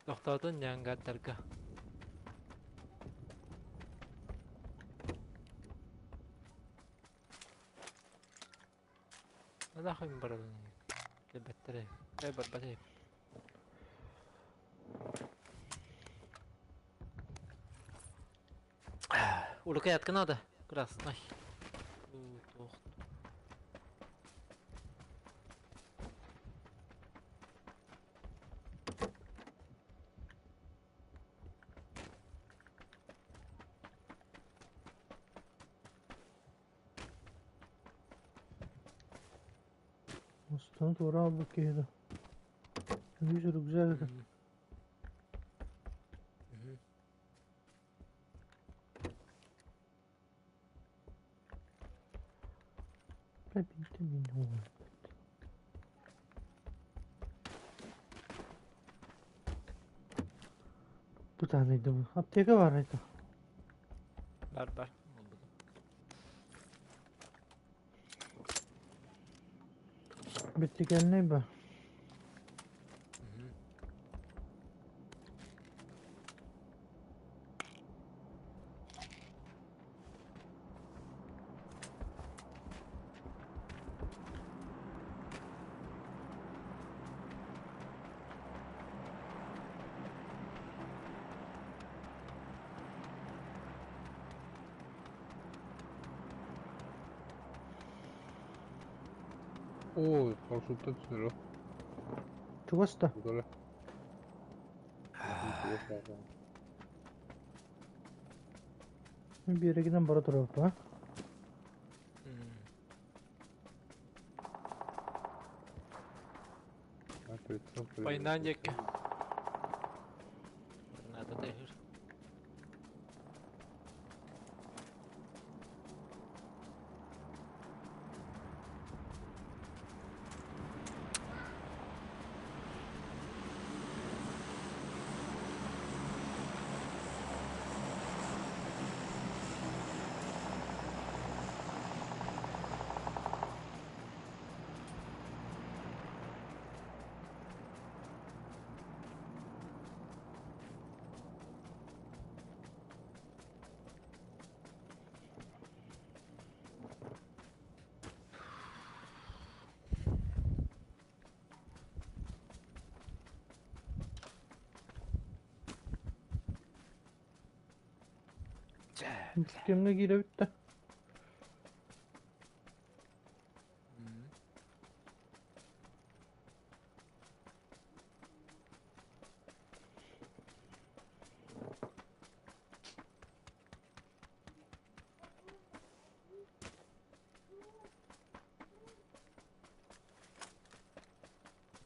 Тохтоотун ньаангаардарга. Нахуй барабын. Кэлбэттэрэ. Э барбат эбит. Улукаятка надо. Красный. Туох. Мустан туора албыт киһи да. Үгүс рюкзак этэ. Бля, биирдэ мин уолбут. Бу таанайда бу. Аптека бар это. Бар бар. Биттикэлнэй ба. Оо, парашюттан түһэр. Чугас да. Тугара. Биэрэгинэн бара турар а? Война диэки. Надо тайгыр. Кэмҥэ киирэбит да?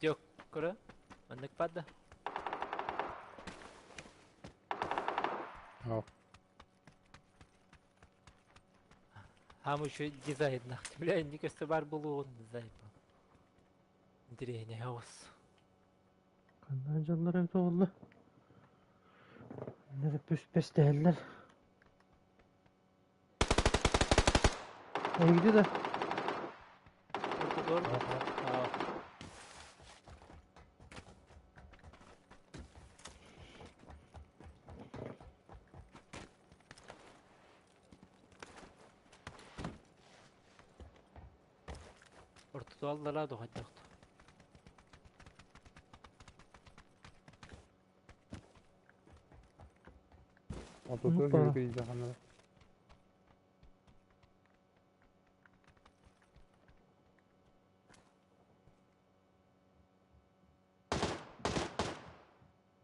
Дьок, көрө. Маннык баар да? Хаам үчүгэй дизайннаах. Бля, инник өссө баар буолуоҕун дизайн. Интэриэһинэй оҕус. Ханна дьаллар эбит буолла? Иннэ пүс-пэстэһэллэр. Эһигити да? Ортотугар аа. Ортотуаллара дуһайдахт. Ортотугар Опа. киһи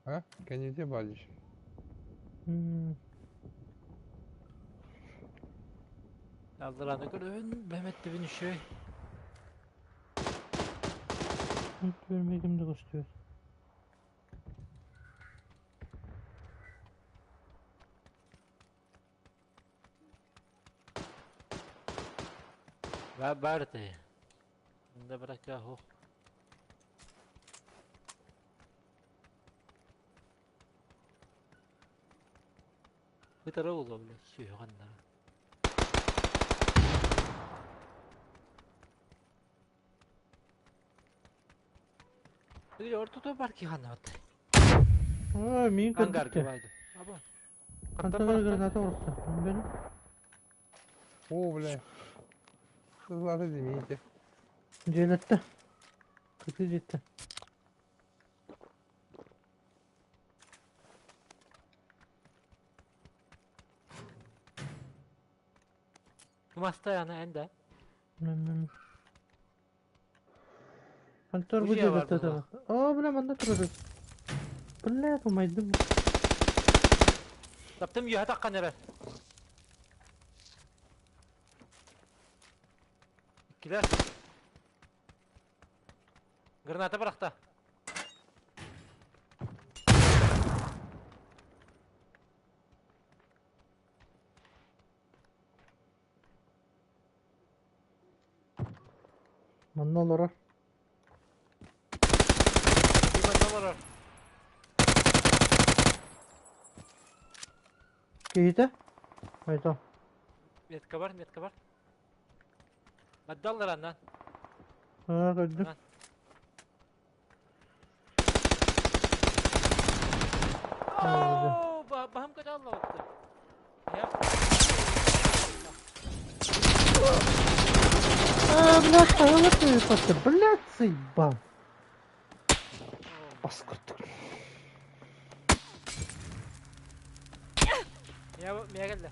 А? Кэнники баалыш. Аллараны көрөбүн, бэмэттибин үчүгэй. Көрмөтүм да көстүбэт. Баар баар этэ. Да баракка суох. Бытара буолуо бile сүһүҕэннара. Ортото бар ки ханна Аа, миин Ангарга көрбүттэ. байды. Аба. Хантан граната орохто. Бен. О, бля. Сызлары демейте. Дьиэлэтте. Кытыы дьиэттэ. Маста яна энде. Хантар бу Бу дьиэ бар дьиэлэтте буолла. Оо, бля, манна турар. Бля, тумайдым. Таптым үөһэ таххан эрэр. Иккилэр. Граната бырахта. Манна олорор. Ким манна олорор? Киһитэ? Айто. Метка бар, метка бар. Маддаллар аннан. Аа, көрдүм. Анан. Оо, баһым көтө алла Я. А, блядь, хайалар просто, блядь, заебал. Паскурт. Я мия кэллэ.